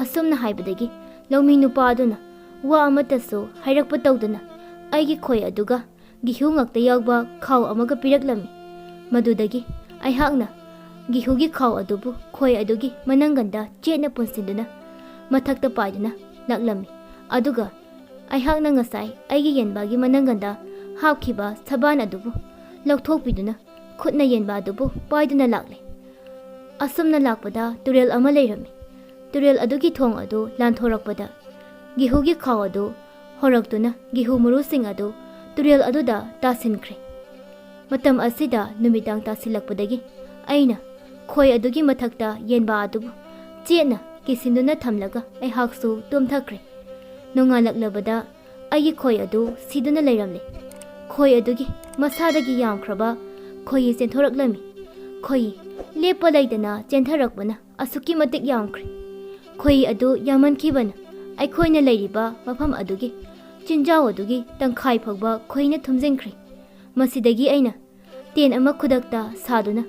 ꯑꯁꯨꯝꯅ ꯍꯥꯏꯕꯗꯒꯤ ꯂꯧꯃꯤ ꯅꯨꯄꯥ ꯑꯗꯨꯅ ꯋꯥ ꯑꯃꯠꯇꯁꯨ ꯍꯥꯏꯔꯛꯄ ꯇꯧꯗꯅ ꯑꯩꯒꯤ ꯈꯣꯏ ꯑꯗꯨꯒ ꯒꯤꯍꯨ ꯉꯛꯇ ꯌꯥꯎꯕ ꯈꯥꯎ ꯑꯃꯒ ꯄꯤꯔꯛꯂꯝꯃꯤ꯫ ꯃꯗꯨꯗꯒꯤ ꯑꯩꯍꯥꯛꯅ ꯒꯤꯍꯨꯒꯤ ꯈꯥꯎ ꯑꯗꯨꯕꯨ ꯈꯣꯏ ꯑꯗꯨꯒꯤ ꯃꯅꯪꯒꯟꯗ ꯆꯦꯠꯅ ꯄꯨꯟꯁꯤꯟꯗꯨꯅ ꯃꯊꯛꯇ ꯄꯥꯏꯗꯨꯅ ꯂꯥꯛꯂꯝꯃꯤ꯫ ꯑꯗꯨꯒ ꯑꯩꯍꯥꯛꯅ ꯉꯁꯥꯏ ꯑꯩꯒꯤ ꯌꯦꯟꯕꯥꯒꯤ ꯃꯅꯪꯒꯟꯗ ꯍꯥꯞꯈꯤꯕ ꯁꯥꯕꯥꯟ ꯑꯗꯨꯕꯨ ꯂꯧꯊꯣꯛꯄꯤꯗꯨꯅ ꯈꯨꯠꯅ ꯌꯦꯟꯕꯥ ꯑꯗꯨꯕꯨ ꯄꯥꯏꯗꯨꯅ ꯂꯥꯛꯂꯦ꯫ ꯑꯁꯨꯝꯅ ꯂꯥꯛꯄꯗ ꯇꯨꯔꯦꯜ ꯑꯃ ꯂꯩꯔꯝꯃꯤ꯫ ꯇꯨꯔꯦꯜ ꯑꯗꯨꯒꯤ ꯊꯣꯡ ꯑꯗꯨ ꯂꯥꯟꯊꯣꯔꯛꯄꯗ ꯒꯤꯍꯨꯒꯤ ꯈꯥꯎ ꯑꯗꯨ ꯍꯣꯔꯛꯇꯨꯅ ꯒꯤꯍꯨ ꯃꯔꯨꯁꯤꯡ ꯑꯗꯨ ꯇꯨꯔꯦꯜ ꯑꯗꯨꯗ ꯇꯥꯁꯤꯟꯈ꯭ꯔꯦ꯫ ꯃꯇꯝ ꯑꯁꯤꯗ ꯅꯨꯃꯤꯗꯥꯡ ꯇꯥꯁꯤꯜꯂꯛꯄꯗꯒꯤ ꯑꯩꯅ ꯈꯣꯏ ꯑꯗꯨꯒꯤ ꯃꯊꯛꯇ ꯌꯦꯟꯕꯥ ꯑꯗꯨꯕꯨ ꯆꯦꯠꯅ ꯀꯤꯁꯤꯟꯗꯨꯅ ꯊꯝꯂꯒ ꯑꯩꯍꯥꯛꯁꯨ ꯇꯨꯝꯊꯈ꯭ꯔꯦ꯫ ꯅꯣꯡꯉꯥꯜꯂꯛꯂꯕꯗ ꯑꯩꯒꯤ ꯈꯣꯏ ꯑꯗꯨ ꯁꯤꯗꯨꯅ ꯂꯩꯔꯝꯂꯦ꯫ ꯈꯣꯏ ꯑꯗꯨꯒꯤ ꯃꯁꯥꯗꯒꯤ ꯌꯥꯝꯈ꯭ꯔꯕ ꯈꯣꯏꯍꯤ ꯆꯦꯟꯊꯣꯔꯛꯂꯝꯃꯤ꯫ ꯈꯣꯏꯍꯤ ꯂꯦꯞꯄ ꯂꯩꯇꯅ ꯆꯦꯟꯊꯔꯛꯄꯅ ꯑꯁꯨꯛꯀꯤ ꯃꯇꯤꯛ ꯌꯥꯝꯈ꯭ꯔꯦ꯫ ꯈꯣꯏꯍꯤ ꯑꯗꯨ ꯌꯥꯝꯃꯟꯈꯤꯕꯅ ꯑꯩꯈꯣꯏꯅ ꯂꯩꯔꯤꯕ ꯃꯐꯝ ꯑꯗꯨꯒꯤ ꯆꯤꯟꯖꯥꯎ ꯑꯗꯨꯒꯤ ꯇꯪꯈꯥꯏ ꯐꯥꯎꯕ ꯈꯣꯏꯍꯤꯅ ꯊꯨꯝꯖꯤꯟꯈ꯭ꯔꯦ꯫ ꯃꯁꯤꯗꯒꯤ ꯑꯩꯅ ꯇꯦꯟ ꯑꯃ ꯈꯨꯗꯛꯇ ꯁꯥꯗꯨꯅ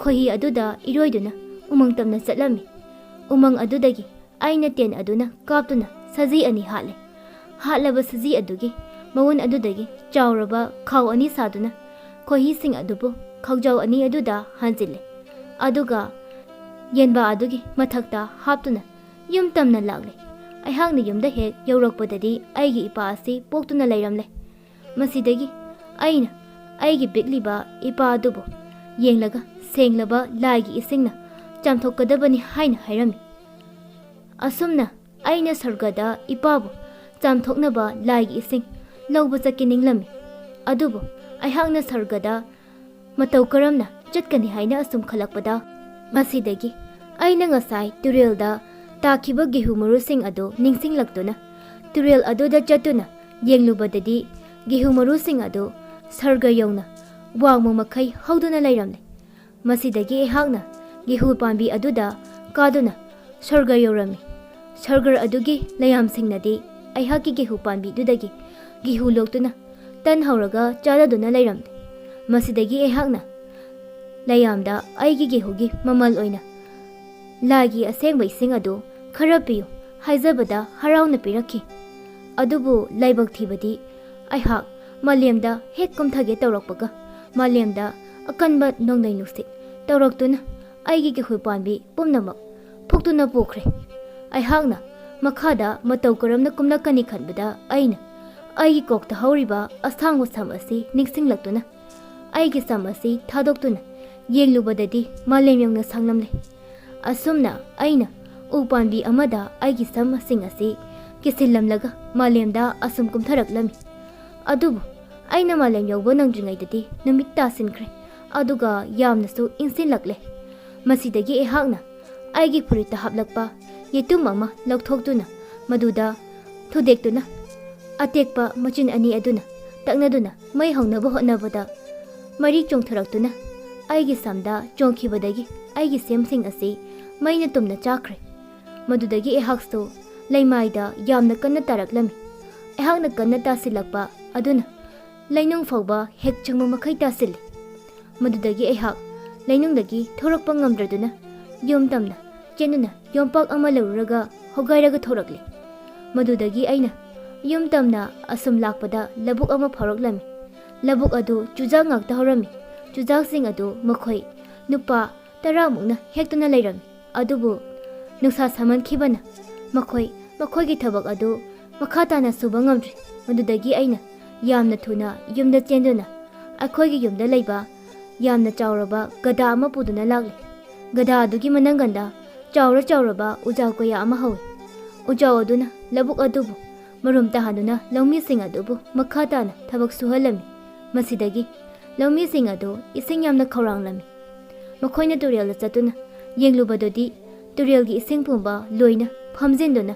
ꯈꯣꯏꯍꯤ ꯑꯗꯨꯗ ꯏꯔꯣꯏꯗꯨꯅ ꯎꯃꯪ ꯇꯝꯅ ꯆꯠꯂꯝꯃꯤ꯫ ꯎꯃꯪ ꯑꯗꯨꯗꯒꯤ ꯑꯩꯅ ꯇꯦꯟ ꯑꯗꯨꯅ ꯀꯥꯞꯇꯨꯅ ꯁꯖꯤ ꯑꯅꯤ ꯍꯥꯠꯂꯦ꯫ ꯍꯥꯠꯂꯕ ꯁꯖꯤ ꯑꯗꯨꯒꯤ ꯃꯎꯟ ꯑꯗꯨꯗꯒꯤ ꯆꯥꯎꯔꯕ ꯈꯥꯎ ꯑꯅꯤ ꯁꯥꯗꯨꯅ ꯈꯣꯏꯍꯤꯁꯤꯡ ꯑꯗꯨꯕꯨ ꯈꯥꯎꯖꯥꯎ ꯑꯅꯤ ꯑꯗꯨꯗ ꯍꯥꯟꯖꯤꯜꯂꯦ꯫ ꯑꯗꯨꯒ ꯌꯦꯟꯕꯥ ꯑꯗꯨꯒꯤ ꯃꯊꯛꯇ ꯍꯥꯞꯇꯨꯅ ꯌꯨꯝ ꯇꯝꯅ ꯂꯥꯛꯂꯦ꯫ ꯑꯩꯍꯥꯛꯅ ꯌꯨꯝꯗ ꯍꯦꯛ ꯌꯧꯔꯛꯄꯗꯗꯤ ꯑꯩꯒꯤ ꯏꯄꯥ ꯑꯁꯤ ꯄꯣꯛꯇꯨꯅ ꯂꯩꯔꯝꯂꯦ꯫ ꯃꯁꯤꯗꯒꯤ ꯑꯩꯅ ꯑꯩꯒꯤ ꯄꯤꯛꯂꯤꯕ ꯏꯄꯥ ꯑꯗꯨꯕꯨ ꯌꯦꯡꯂꯒ ꯁꯦꯡꯂꯕ ꯂꯥꯏꯒꯤ ꯏꯁꯤꯡꯅ ꯆꯥꯝꯊꯣꯛꯀꯗꯕꯅꯤ ꯍꯥꯏꯅ ꯍꯥꯏꯔꯝꯃꯤ꯫ ꯑꯁꯨꯝꯅ ꯑꯩꯅ ꯁꯔꯒꯗ ꯏꯄꯥꯕꯨ ꯆꯥꯝꯊꯣꯛꯅꯕ ꯂꯥꯏꯒꯤ ꯏꯁꯤꯡ ꯂꯧꯕ ꯆꯠꯀꯦ ꯅꯤꯡꯂꯝꯃꯤ꯫ ꯑꯗꯨꯕꯨ ꯑꯩꯍꯥꯛꯅ ꯁꯔꯒꯗ ꯃꯇꯧ ꯀꯔꯝꯅ ꯆꯠꯀꯅꯤ ꯍꯥꯏꯅ ꯑꯁꯨꯝ ꯈꯜꯂꯛꯄꯗ, ꯃꯁꯤꯗꯒꯤ ꯑꯩꯅ ꯉꯁꯥꯏ ꯇꯨꯔꯦꯜꯗ ꯇꯥꯈꯤꯕ ꯒꯦꯍꯨ ꯃꯔꯨꯁꯤꯡ ꯑꯗꯨ ꯅꯤꯡꯁꯤꯡꯂꯛꯇꯨꯅ ꯇꯨꯔꯦꯜ ꯑꯗꯨꯗ ꯆꯠꯇꯨꯅ ꯌꯦꯡꯂꯨꯕꯗꯗꯤ ꯒꯦꯍꯨ ꯃꯔꯨꯁꯤꯡ ꯑꯗꯨ ꯁꯔꯒ ꯌꯧꯅ ꯋꯥꯡꯃ ꯃꯈꯩ ꯍꯧꯗꯨꯅ ꯂꯩꯔꯝꯂꯦ꯫ ꯃꯁꯤꯗꯒꯤ ꯑꯩꯍꯥꯛꯅ ꯒꯦꯍꯨ ꯄꯥꯝꯕꯤ ꯑꯗꯨꯗ ꯀꯥꯗꯨꯅ ꯁꯔꯒ ꯌꯧꯔꯝꯃꯤ꯫ ꯁꯔꯒ ꯑꯗꯨꯒꯤ ꯂꯩꯌꯥꯝꯁꯤꯡꯅꯗꯤ ꯑꯩꯍꯥꯛꯀꯤ ꯒꯦꯍꯨ ꯄꯥꯝꯕꯤꯗꯨꯗꯒꯤ ꯒꯦꯍꯨ ꯂꯣꯛꯇꯨꯅ ꯇꯟ ꯍꯧꯔꯒ ꯆꯥꯅꯗꯨꯅ ꯂꯩꯔꯝꯂꯦ꯫ ꯃꯁꯤꯗꯒꯤ ꯑꯩꯍꯥꯛꯅ ꯂꯩꯌꯥꯝꯗ ꯑꯩꯒꯤ ꯒꯦꯍꯨꯒꯤ ꯃꯃꯜ ꯑꯣꯏꯅ ꯂꯥꯏꯒꯤ ꯑꯁꯦꯡꯕ ꯏꯁꯤꯡ ꯑꯗꯨ ꯈꯔ ꯄꯤꯌꯨ ꯍꯥꯏꯖꯕꯗ ꯍꯔꯥꯎꯅ ꯄꯤꯔꯛꯈꯤ꯫ ꯑꯗꯨꯕꯨ ꯂꯥꯏꯕꯛ ꯊꯤꯕꯗꯤ ꯑꯩꯍꯥꯛ ꯃꯥꯂꯦꯝꯗ ꯍꯦꯛ ꯀꯨꯝꯊꯒꯦ ꯇꯧꯔꯛꯄꯒ ꯃꯥꯂꯦꯝꯗ ꯑꯀꯟꯕ ꯅꯣꯡꯂꯩ ꯅꯨꯡꯁꯤꯠ ꯇꯧꯔꯛꯇꯨꯅ ꯑꯩꯒꯤ ꯒꯦꯍꯨ ꯄꯥꯝꯕꯤ ꯄꯨꯝꯅꯃꯛ ꯐꯨꯛꯇꯨꯅ ꯄꯨꯈ꯭ꯔꯦ꯫ ꯑꯩꯍꯥꯛꯅ ꯃꯈꯥꯗ ꯃꯇꯧ ꯀꯔꯝꯅ ꯀꯨꯝꯂꯛꯀꯅꯤ ꯈꯟꯕꯗ ꯑꯩꯅ ꯑꯩꯒꯤ ꯀꯣꯛꯇ ꯍꯧꯔꯤꯕ ꯑꯁꯥꯡꯕ ꯁꯝ ꯑꯁꯤ ꯅꯤꯡꯁꯤꯡꯂꯛꯇꯨꯅ ꯑꯩꯒꯤ ꯁꯝ ꯑꯁꯤ ꯊꯥꯗꯣꯛꯇꯨꯅ ꯌꯦꯡꯂꯨꯕꯗꯗꯤ ꯃꯥꯂꯦꯝ ꯌꯧꯅ ꯁꯥꯡꯂꯝꯂꯦ꯫ ꯑꯁꯨꯝꯅ ꯑꯩꯅ ꯎ ꯄꯥꯝꯕꯤ ꯑꯃꯗ ꯑꯩꯒꯤ ꯁꯝꯁꯤꯡ ꯑꯁꯤ ꯀꯤꯁꯤꯜꯂꯝꯂꯒ ꯃꯥꯂꯦꯝꯗ ꯑꯁꯨꯝ ꯀꯨꯝꯊꯔꯛꯂꯝꯃꯤ꯫ ꯑꯗꯨꯕꯨ ꯑꯩꯅ ꯃꯥꯂꯦꯝ ꯌꯧꯕ ꯅꯪꯗ꯭ꯔꯤꯉꯩꯗꯗꯤ ꯅꯨꯃꯤꯠ ꯇꯥꯁꯤꯟꯈ꯭ꯔꯦ, ꯑꯗꯨꯒ ꯌꯥꯝꯅꯁꯨ ꯏꯪꯁꯤꯜꯂꯛꯂꯦ꯫ ꯃꯁꯤꯗꯒꯤ ꯑꯩꯍꯥꯛꯅ ꯑꯩꯒꯤ ꯐꯨꯔꯤꯠꯇ ꯍꯥꯞꯂꯛꯄ ꯌꯦꯇꯨꯝ ꯑꯃ ꯂꯧꯊꯣꯛꯇꯨꯅ, ꯃꯗꯨꯗ ꯊꯨꯗꯦꯛꯇꯨꯅ, ꯑꯇꯦꯛꯄ ꯃꯆꯤꯟ ꯑꯅꯤ ꯑꯗꯨꯅ ꯇꯛꯅꯗꯨꯅ ꯃꯩ ꯍꯧꯅꯕ ꯍꯣꯠꯅꯕꯗ, ꯃꯔꯤ ꯆꯣꯡꯊꯔꯛꯇꯨꯅ ꯑꯩꯒꯤ ꯁꯝꯗ ꯆꯣꯡꯈꯤꯕꯗꯒꯤ ꯑꯩꯒꯤ ꯁꯦꯝꯁꯤꯡ ꯑꯁꯤ ꯃꯩꯅ ꯇꯨꯝꯅ ꯆꯥꯈ꯭ꯔꯦ꯫ ꯃꯗꯨꯗꯒꯤ ꯑꯩꯍꯥꯛꯁꯨ ꯂꯩꯃꯥꯏꯗ ꯌꯥꯝꯅ ꯀꯟꯅ ꯇꯥꯔꯛꯂꯝꯃꯤ꯫ ꯑꯩꯍꯥꯛꯅ ꯀꯟꯅ ꯇꯥꯁꯤꯜꯂꯛꯄ ꯑꯗꯨꯅ ꯂꯩꯅꯨꯡ ꯐꯥꯎꯕ ꯍꯦꯛ ꯆꯪꯕ ꯃꯈꯩ ꯇꯥꯁꯤꯜꯂꯤ꯫ ꯃꯗꯨꯗꯒꯤ ꯑꯩꯍꯥꯛ ꯂꯩꯅꯨꯡꯗꯒꯤ ꯊꯣꯔꯛꯄ ꯉꯝꯗ꯭ꯔꯗꯨꯅ ꯌꯨꯝ ꯇꯝꯅ ꯆꯦꯟꯗꯨꯅ ꯌꯣꯝꯄꯥꯛ ꯑꯃ ꯂꯧꯔꯒ ꯍꯣꯒꯥꯏꯔꯒ ꯊꯣꯔꯛꯂꯦ꯫ ꯃꯗꯨꯗꯒꯤ ꯑꯩꯅ ꯌꯨꯝ ꯇꯝꯅ ꯑꯁꯨꯝ ꯂꯥꯛꯄꯗ ꯂꯧꯕꯨꯛ ꯑꯃ ꯐꯥꯎꯔꯛꯂꯝꯃꯤ꯫ ꯂꯧꯕꯨꯛ ꯑꯗꯨ ꯆꯨꯖꯥꯛ ꯉꯥꯛꯇ ꯍꯧꯔꯝꯃꯤ꯫ ꯆꯨꯖꯥꯛꯁꯤꯡ ꯑꯗꯨ ꯃꯈꯣꯏ ꯅꯨꯄꯥ ꯇꯔꯥꯃꯨꯛꯅ ꯍꯦꯛꯇꯨꯅ ꯂꯩꯔꯝꯃꯤ꯫ ꯑꯗꯨꯕꯨ ꯅꯨꯡꯁꯥ ꯁꯥꯃꯟꯈꯤꯕꯅ ꯃꯈꯣꯏ ꯃꯈꯣꯏꯒꯤ ꯊꯕꯛ ꯑꯗꯨ ꯃꯈꯥ ꯇꯥꯅ ꯁꯨꯕ ꯉꯝꯗ꯭ꯔꯦ꯫ ꯃꯗꯨꯗꯒꯤ ꯑꯩꯅ ꯌꯥꯝꯅ ꯊꯨꯅ ꯌꯨꯝꯗ ꯆꯦꯟꯗꯨꯅ ꯑꯩꯈꯣꯏꯒꯤ ꯌꯨꯝꯗ ꯂꯩꯕ ꯌꯥꯝꯅ ꯆꯥꯎꯔꯕ ꯒꯙꯥ ꯑꯃ ꯄꯨꯗꯨꯅ ꯂꯥꯛꯂꯦ꯫ ꯒꯙꯥ ꯑꯗꯨꯒꯤ ꯃꯅꯪꯒꯟꯗ ꯆꯥꯎꯔ ꯆꯥꯎꯔꯕ ꯎꯖꯥꯎ ꯀꯌꯥ ꯑꯃ ꯍꯧꯏ꯫ ꯎꯖꯥꯎ ꯑꯗꯨꯅ ꯂꯧꯕꯨꯛ ꯑꯗꯨꯕꯨ ꯃꯔꯨꯝ ꯇꯥꯍꯟꯗꯨꯅ ꯂꯧꯃꯤꯁꯤꯡ ꯑꯗꯨꯕꯨ ꯃꯈꯥ ꯇꯥꯅ ꯊꯕꯛ ꯁꯨꯍꯜꯂꯝꯃꯤ꯫ ꯃꯁꯤꯗꯒꯤ ꯂꯧꯃꯤꯁꯤꯡ ꯑꯗꯨ ꯏꯁꯤꯡ ꯌꯥꯝꯅ ꯈꯧꯔꯥꯡꯂꯝꯃꯤ꯫ ꯃꯈꯣꯏꯅ ꯇꯨꯔꯦꯜꯗ ꯆꯠꯇꯨꯅ ꯌꯦꯡꯂꯨꯕꯗꯗꯤ ꯇꯨꯔꯦꯜꯒꯤ ꯏꯁꯤꯡ ꯄꯨꯝꯕ ꯂꯣꯏꯅ ꯐꯝꯖꯤꯟꯗꯨꯅ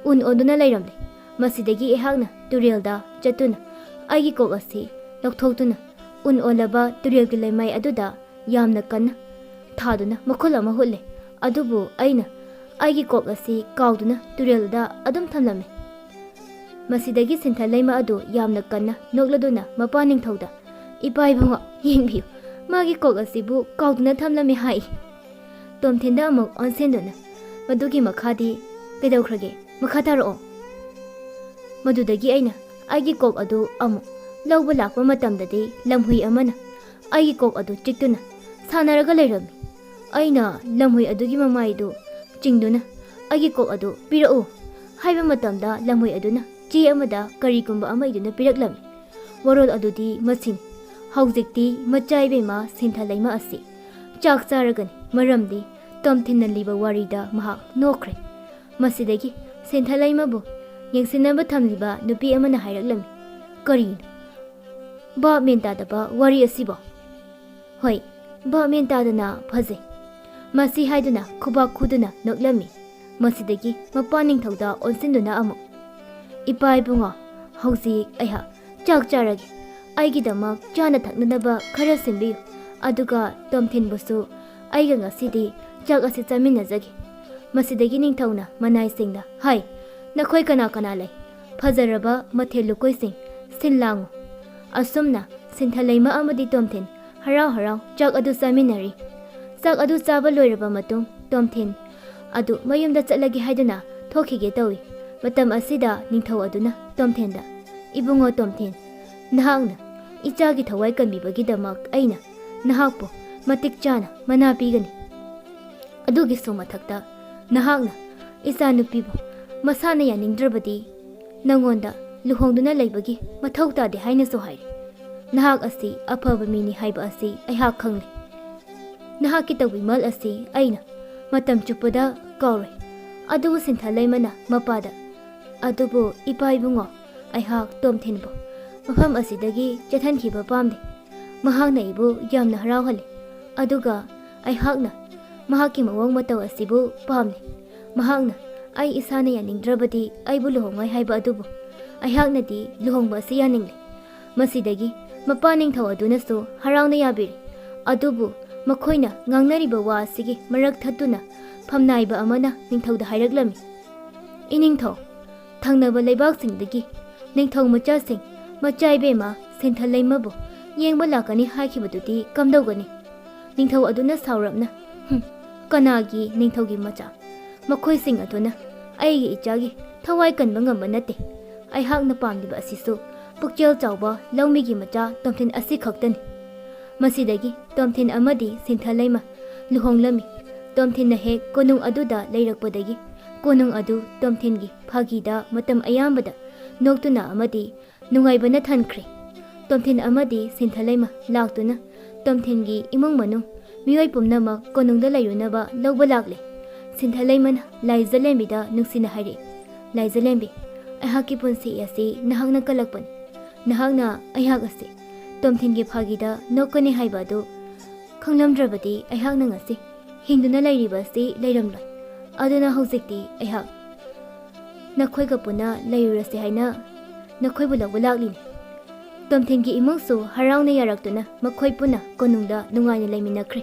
ꯎꯟ ꯑꯣꯟꯗꯨꯅ ꯂꯩꯔꯝꯂꯦ꯫ ꯃꯁꯤꯗꯒꯤ ꯑꯩꯍꯥꯛꯅ ꯇꯨꯔꯦꯜꯗ ꯆꯠꯇꯨꯅ ꯑꯩꯒꯤ ꯀꯣꯛ ꯑꯁꯤ ꯂꯧꯊꯣꯛꯇꯨꯅ ꯎꯟ ꯑꯣꯜꯂꯕ ꯇꯨꯔꯦꯜꯒꯤ ꯂꯩꯃꯥꯏ ꯑꯗꯨꯗ ꯌꯥꯝꯅ ꯀꯟꯅ ꯊꯥꯗꯨꯅ ꯃꯈꯨꯜ ꯑꯃ ꯍꯨꯠꯂꯦ꯫ ꯑꯗꯨꯕꯨ ꯑꯩꯅ ꯑꯩꯒꯤ ꯀꯣꯛ ꯑꯁꯤ ꯀꯥꯎꯗꯨꯅ ꯇꯨꯔꯦꯜꯗ ꯑꯗꯨꯝ ꯊꯝꯂꯝꯃꯤ꯫ ꯃꯁꯤꯗꯒꯤ ꯁꯤꯟꯊ ꯂꯩꯃ ꯑꯗꯨ ꯌꯥꯝꯅ ꯀꯟꯅ ꯅꯣꯛꯂꯗꯨꯅ ꯃꯄꯥ ꯅꯤꯡꯊꯧꯗ, "ꯏꯄꯥ ꯏꯕꯨꯡꯉꯣ, ꯌꯦꯡꯕꯤꯌꯨ, ꯃꯥꯒꯤ ꯀꯣꯛ ꯑꯁꯤꯕꯨ ꯀꯥꯎꯗꯨꯅ ꯊꯝꯂꯝꯃꯤ" ꯍꯥꯏ꯫ ꯇꯣꯝꯊꯤꯟꯗ ꯑꯃꯨꯛ ꯑꯣꯟꯁꯤꯟꯗꯨꯅ, "ꯃꯗꯨꯒꯤ ꯃꯈꯥꯗꯤ ꯀꯩꯗꯧꯈ꯭ꯔꯒꯦ? ꯃꯈꯥ ꯇꯥꯔꯛꯑꯣ꯫" ꯃꯗꯨꯗꯒꯤ ꯑꯩꯅ ꯑꯩꯒꯤ ꯀꯣꯛ ꯑꯗꯨ ꯑꯃꯨꯛ ꯂꯧꯕ ꯂꯥꯛꯄ ꯃꯇꯝꯗꯗꯤ ꯂꯝꯍꯨꯏ ꯑꯃꯅ ꯑꯩꯒꯤ ꯀꯣꯛ ꯑꯗꯨ ꯆꯤꯛꯇꯨꯅ ꯁꯥꯟꯅꯔꯒ ꯂꯩꯔꯝꯃꯤ꯫ ꯑꯩꯅ ꯂꯝꯍꯨꯏ ꯑꯗꯨꯒꯤ ꯃꯃꯥꯏꯗꯨ ꯆꯤꯡꯗꯨꯅ, "ꯑꯩꯒꯤ ꯀꯣꯛ ꯑꯗꯨ ꯄꯤꯔꯛꯎ" ꯍꯥꯏꯕ ꯃꯇꯝꯗ ꯂꯝꯍꯨꯏ ꯑꯗꯨꯅ ꯆꯦ ꯑꯃꯗ ꯀꯔꯤꯒꯨꯝꯕ ꯑꯃ ꯏꯗꯨꯅ ꯄꯤꯔꯛꯂꯝꯃꯤ꯫ ꯋꯥꯔꯣꯜ ꯑꯗꯨꯗꯤ ꯃꯁꯤꯅꯤ꯫ ꯍꯧꯖꯤꯛꯇꯤ ꯃꯆꯥ ꯏꯕꯦꯝꯃ ꯁꯤꯟꯊ ꯂꯩꯃ ꯑꯁꯤ ꯆꯥꯛ ꯆꯥꯔꯒꯅꯤ, ꯃꯔꯝꯗꯤ ꯇꯣꯝꯊꯤꯟꯅ ꯂꯤꯕ ꯋꯥꯔꯤꯗ ꯃꯍꯥꯛ ꯅꯣꯛꯈ꯭ꯔꯦ꯫ ꯃꯁꯤꯗꯒꯤ ꯁꯤꯟꯊ ꯂꯩꯃꯕꯨ ꯌꯦꯡꯁꯤꯟꯅꯕ ꯊꯝꯂꯤꯕ ꯅꯨꯄꯤ ꯑꯃꯅ ꯍꯥꯏꯔꯛꯂꯝꯃꯤ, "ꯀꯔꯤꯅꯣ? ꯚꯥꯞ ꯃꯦꯟ ꯇꯥꯗꯕ ꯋꯥꯔꯤ ꯑꯁꯤꯕꯣ?" "ꯍꯣꯏ, ꯚꯥꯞ ꯃꯦꯟ ꯇꯥꯗꯅ ꯐꯖꯩ꯫ ꯃꯁꯤ ꯍꯥꯏꯗꯨꯅ ꯈꯨꯕꯥꯛ ꯈꯨꯗꯨꯅ ꯅꯣꯛꯂꯝꯃꯤ꯫ ꯃꯁꯤꯗꯒꯤ ꯃꯄꯥ ꯅꯤꯡꯊꯧꯗ ꯑꯣꯟꯁꯤꯟꯗꯨꯅ ꯑꯃꯨꯛ, "ꯏꯄꯥ ꯏꯕꯨꯡꯉꯣ, ꯍꯧꯖꯤꯛ ꯑꯩꯍꯥꯛ ꯆꯥꯛ ꯆꯥꯔꯒꯦ꯫ ꯑꯩꯒꯤꯗꯃꯛ ꯆꯥꯅ ꯊꯛꯅꯅꯕ ꯈꯔ ꯁꯤꯟꯕꯤꯌꯨ꯫ ꯑꯗꯨꯒ ꯇꯣꯝꯊꯤꯟꯕꯨꯁꯨ ꯑꯩꯒ ꯉꯁꯤꯗꯤ ꯆꯥꯛ ꯑꯁꯤ ꯆꯥꯃꯤꯟꯅꯖꯒꯦ꯫" ꯃꯁꯤꯗꯒꯤ ꯅꯤꯡꯊꯧꯅ ꯃꯅꯥꯏꯁꯤꯡꯗ ꯍꯥꯏ, "ꯅꯈꯣꯏ ꯀꯅꯥ ꯀꯅꯥ ꯂꯩ? ꯐꯖꯔꯕ ꯃꯊꯦꯜ ꯂꯨꯀꯣꯏꯁꯤꯡ ꯁꯤꯜ ꯂꯥꯡꯉꯨ꯫" ꯑꯁꯨꯝꯅ ꯁꯤꯟꯊꯂꯩꯃ ꯑꯃꯗꯤ ꯇꯣꯝꯊꯤꯟ ꯍꯔꯥꯎ ꯍꯔꯥꯎ ꯆꯥꯛ ꯑꯗꯨ ꯆꯥꯃꯤꯟꯅꯔꯤ꯫ ꯆꯥꯛ ꯑꯗꯨ ꯆꯥꯕ ꯂꯣꯏꯔꯕ ꯃꯇꯨꯡ ꯇꯣꯝꯊꯤꯟ ꯑꯗꯨ ꯃꯌꯨꯝꯗ ꯆꯠꯂꯒꯦ ꯍꯥꯏꯗꯨꯅ ꯊꯣꯛꯈꯤꯒꯦ ꯇꯧꯏ꯫ ꯃꯇꯝ ꯑꯁꯤꯗ ꯅꯤꯡꯊꯧ ꯑꯗꯨꯅ ꯇꯣꯝꯊꯤꯟꯗ, "ꯏꯕꯨꯡꯉꯣ ꯇꯣꯝꯊꯤꯟ, ꯅꯍꯥꯛꯅ ꯏꯆꯥꯒꯤ ꯊꯋꯥꯏ ꯀꯟꯕꯤꯕꯒꯤꯗꯃꯛ ꯑꯩꯅ ꯅꯍꯥꯛꯄꯨ ꯃꯇꯤꯛ ꯆꯥꯅ ꯃꯅꯥ ꯄꯤꯒꯅꯤ꯫ ꯑꯗꯨꯒꯤꯁꯨ ꯃꯊꯛꯇ ꯅꯍꯥꯛꯅ ꯏꯆꯥꯅꯨꯄꯤꯕꯨ ꯃꯁꯥꯅ ꯌꯥꯅꯤꯡꯗ꯭ꯔꯕꯗꯤ ꯅꯉꯣꯟꯗ ꯂꯨꯍꯣꯡꯗꯨꯅ ꯂꯩꯕꯒꯤ ꯃꯊꯧ ꯇꯥꯗꯦ ꯍꯥꯏꯅꯁꯨ ꯍꯥꯏꯔꯤ꯫ ꯅꯍꯥꯛ ꯑꯁꯤ ꯑꯐꯕ ꯃꯤꯅꯤ ꯍꯥꯏꯕ ꯑꯁꯤ ꯑꯩꯍꯥꯛ ꯈꯪꯂꯦ꯫ ꯅꯍꯥꯛꯀꯤ ꯇꯧꯕꯤꯃꯜ ꯑꯁꯤ ꯑꯩꯅ ꯃꯇꯝ ꯆꯨꯞꯄꯗ ꯀꯥꯎꯔꯣꯏ꯫" ꯑꯗꯨꯕꯨ ꯁꯤꯟꯊꯂꯩꯃꯅ ꯃꯄꯥꯗ, "ꯑꯗꯨꯕꯨ ꯏꯄꯥ ꯏꯕꯨꯡꯉꯣ, ꯑꯩꯍꯥꯛ ꯇꯣꯝꯊꯤꯟꯕꯨ ꯃꯐꯝ ꯑꯁꯤꯗꯒꯤ ꯆꯠꯍꯟꯈꯤꯕ ꯄꯥꯝꯗꯦ꯫ ꯃꯍꯥꯛꯅ ꯑꯩꯕꯨ ꯌꯥꯝꯅ ꯍꯔꯥꯎꯍꯜꯂꯤ꯫ ꯑꯗꯨꯒ ꯑꯩꯍꯥꯛꯅ ꯃꯍꯥꯛꯀꯤ ꯃꯑꯣꯡ ꯃꯇꯧ ꯑꯁꯤꯕꯨ ꯄꯥꯝꯂꯤ꯫ ꯃꯍꯥꯛꯅ ꯑꯩ ꯏꯁꯥꯅ ꯌꯥꯅꯤꯡꯗ꯭ꯔꯕꯗꯤ ꯑꯩꯕꯨ ꯂꯨꯍꯣꯡꯉꯣꯏ ꯍꯥꯏꯕ ꯑꯗꯨꯕꯨ ꯑꯩꯍꯥꯛꯅꯗꯤ ꯂꯨꯍꯣꯡꯕ ꯑꯁꯤ ꯌꯥꯅꯤꯡꯂꯤ꯫" ꯃꯁꯤꯗꯒꯤ ꯃꯄꯥ ꯅꯤꯡꯊꯧ ꯑꯗꯨꯅꯁꯨ ꯍꯔꯥꯎꯅ ꯌꯥꯕꯤꯔꯤ꯫ ꯑꯗꯨꯕꯨ ꯃꯈꯣꯏꯅ ꯉꯥꯡꯅꯔꯤꯕ ꯋꯥ ꯑꯁꯤꯒꯤ ꯃꯔꯛ ꯊꯠꯇꯨꯅ ꯐꯝꯅꯥꯏꯕ ꯑꯃꯅ ꯅꯤꯡꯊꯧꯗ ꯍꯥꯏꯔꯛꯂꯝꯃꯤ, "ꯏꯅꯤꯡꯊꯧ, ꯊꯪꯅꯕ ꯂꯩꯕꯥꯛꯁꯤꯡꯗꯒꯤ ꯅꯤꯡꯊꯧ ꯃꯆꯥꯁꯤꯡ ꯃꯆꯥ ꯏꯕꯦꯝꯃ ꯁꯤꯟꯊꯂꯩꯃꯕꯨ ꯌꯦꯡꯕ ꯂꯥꯛꯀꯅꯤ ꯍꯥꯏꯈꯤꯕꯗꯨꯗꯤ ꯀꯝꯗꯧꯒꯅꯤ?" ꯅꯤꯡꯊꯧ ꯑꯗꯨꯅ ꯁꯥꯎꯔꯞꯅ, "ꯍꯨꯝ, ꯀꯅꯥꯒꯤ ꯅꯤꯡꯊꯧꯒꯤ ꯃꯆꯥ? ꯃꯈꯣꯏꯁꯤꯡ ꯑꯗꯨꯅ ꯑꯩꯒꯤ ꯏꯆꯥꯒꯤ ꯊꯋꯥꯏ ꯀꯟꯕ ꯉꯝꯕ ꯅꯠꯇꯦ꯫ ꯑꯩꯍꯥꯛꯅ ꯄꯥꯝꯂꯤꯕ ꯑꯁꯤꯁꯨ ꯄꯨꯛꯆꯦꯜ ꯆꯥꯎꯕ ꯂꯧꯃꯤꯒꯤ ꯃꯆꯥ ꯇꯣꯝꯊꯤꯟ ꯑꯁꯤ ꯈꯛꯇꯅꯤ꯫" ꯃꯁꯤꯗꯒꯤ ꯇꯣꯝꯊꯤꯟ ꯑꯃꯗꯤ ꯁꯤꯟꯊꯂꯩꯃ ꯂꯨꯍꯣꯡꯂꯝꯃꯤ꯫ ꯇꯣꯝꯊꯤꯟꯅ ꯍꯦꯛ ꯀꯣꯅꯨꯡ ꯑꯗꯨꯗ ꯂꯩꯔꯛꯄꯗꯒꯤ ꯀꯣꯅꯨꯡ ꯑꯗꯨ ꯇꯣꯝꯊꯤꯟꯒꯤ ꯐꯥꯒꯤꯗ ꯃꯇꯝ ꯑꯌꯥꯝꯕꯗ ꯅꯣꯛꯇꯨꯅ ꯑꯃꯗꯤ ꯅꯨꯡꯉꯥꯏꯕꯅ ꯊꯟꯈ꯭ꯔꯦ꯫ ꯇꯣꯝꯊꯤꯟ ꯑꯃꯗꯤ ꯁꯤꯟꯊꯂꯩꯃ ꯂꯥꯛꯇꯨꯅ ꯇꯣꯝꯊꯤꯟꯒꯤ ꯏꯃꯨꯡ ꯃꯅꯨꯡ ꯃꯤꯑꯣꯏ ꯄꯨꯝꯅꯃꯛ ꯀꯣꯅꯨꯡꯗ ꯂꯩꯔꯨꯅꯕ ꯂꯧꯕ ꯂꯥꯛꯂꯦ꯫ ꯁꯤꯟꯊꯂꯩꯃꯅ ꯂꯥꯏꯖꯂꯦꯝꯕꯤꯗ ꯅꯨꯡꯁꯤꯅ ꯍꯥꯏꯔꯛꯏ, "ꯂꯥꯏꯖꯂꯦꯝꯕꯤ, ꯑꯩꯍꯥꯛꯀꯤ ꯄꯨꯟꯁꯤ ꯑꯁꯤ ꯅꯍꯥꯛꯅ ꯀꯜꯂꯛꯄꯅꯤ꯫ ꯅꯍꯥꯛꯅ ꯑꯩꯍꯥꯛ ꯑꯁꯤ ꯇꯣꯝꯊꯤꯟꯒꯤ ꯐꯥꯒꯤꯗ ꯅꯣꯛꯀꯅꯤ ꯍꯥꯏꯕ ꯑꯗꯨ ꯈꯪꯂꯝꯗ꯭ꯔꯕꯗꯤ ꯑꯩꯍꯥꯛꯅ ꯉꯁꯤ ꯍꯤꯡꯗꯨꯅ ꯂꯩꯔꯤꯕ ꯑꯁꯤ ꯂꯩꯔꯝꯂꯣꯏ꯫ ꯑꯗꯨꯅ ꯍꯧꯖꯤꯛꯇꯤ ꯑꯩꯍꯥꯛ ꯅꯈꯣꯏꯒ ꯄꯨꯟꯅ ꯂꯩꯔꯨꯔꯁꯤ ꯍꯥꯏꯅ ꯅꯈꯣꯏꯕꯨ ꯂꯧꯕ ꯂꯥꯛꯂꯤꯅꯤ꯫ ꯇꯣꯝꯊꯤꯟꯒꯤ ꯏꯃꯨꯡꯁꯨ ꯍꯔꯥꯎꯅ ꯌꯥꯔꯛꯇꯨꯅ ꯃꯈꯣꯏ ꯄꯨꯟꯅ ꯀꯣꯅꯨꯡꯗ ꯅꯨꯡꯉꯥꯏꯅ ꯂꯩꯃꯤꯟꯅꯈ꯭ꯔꯦ꯫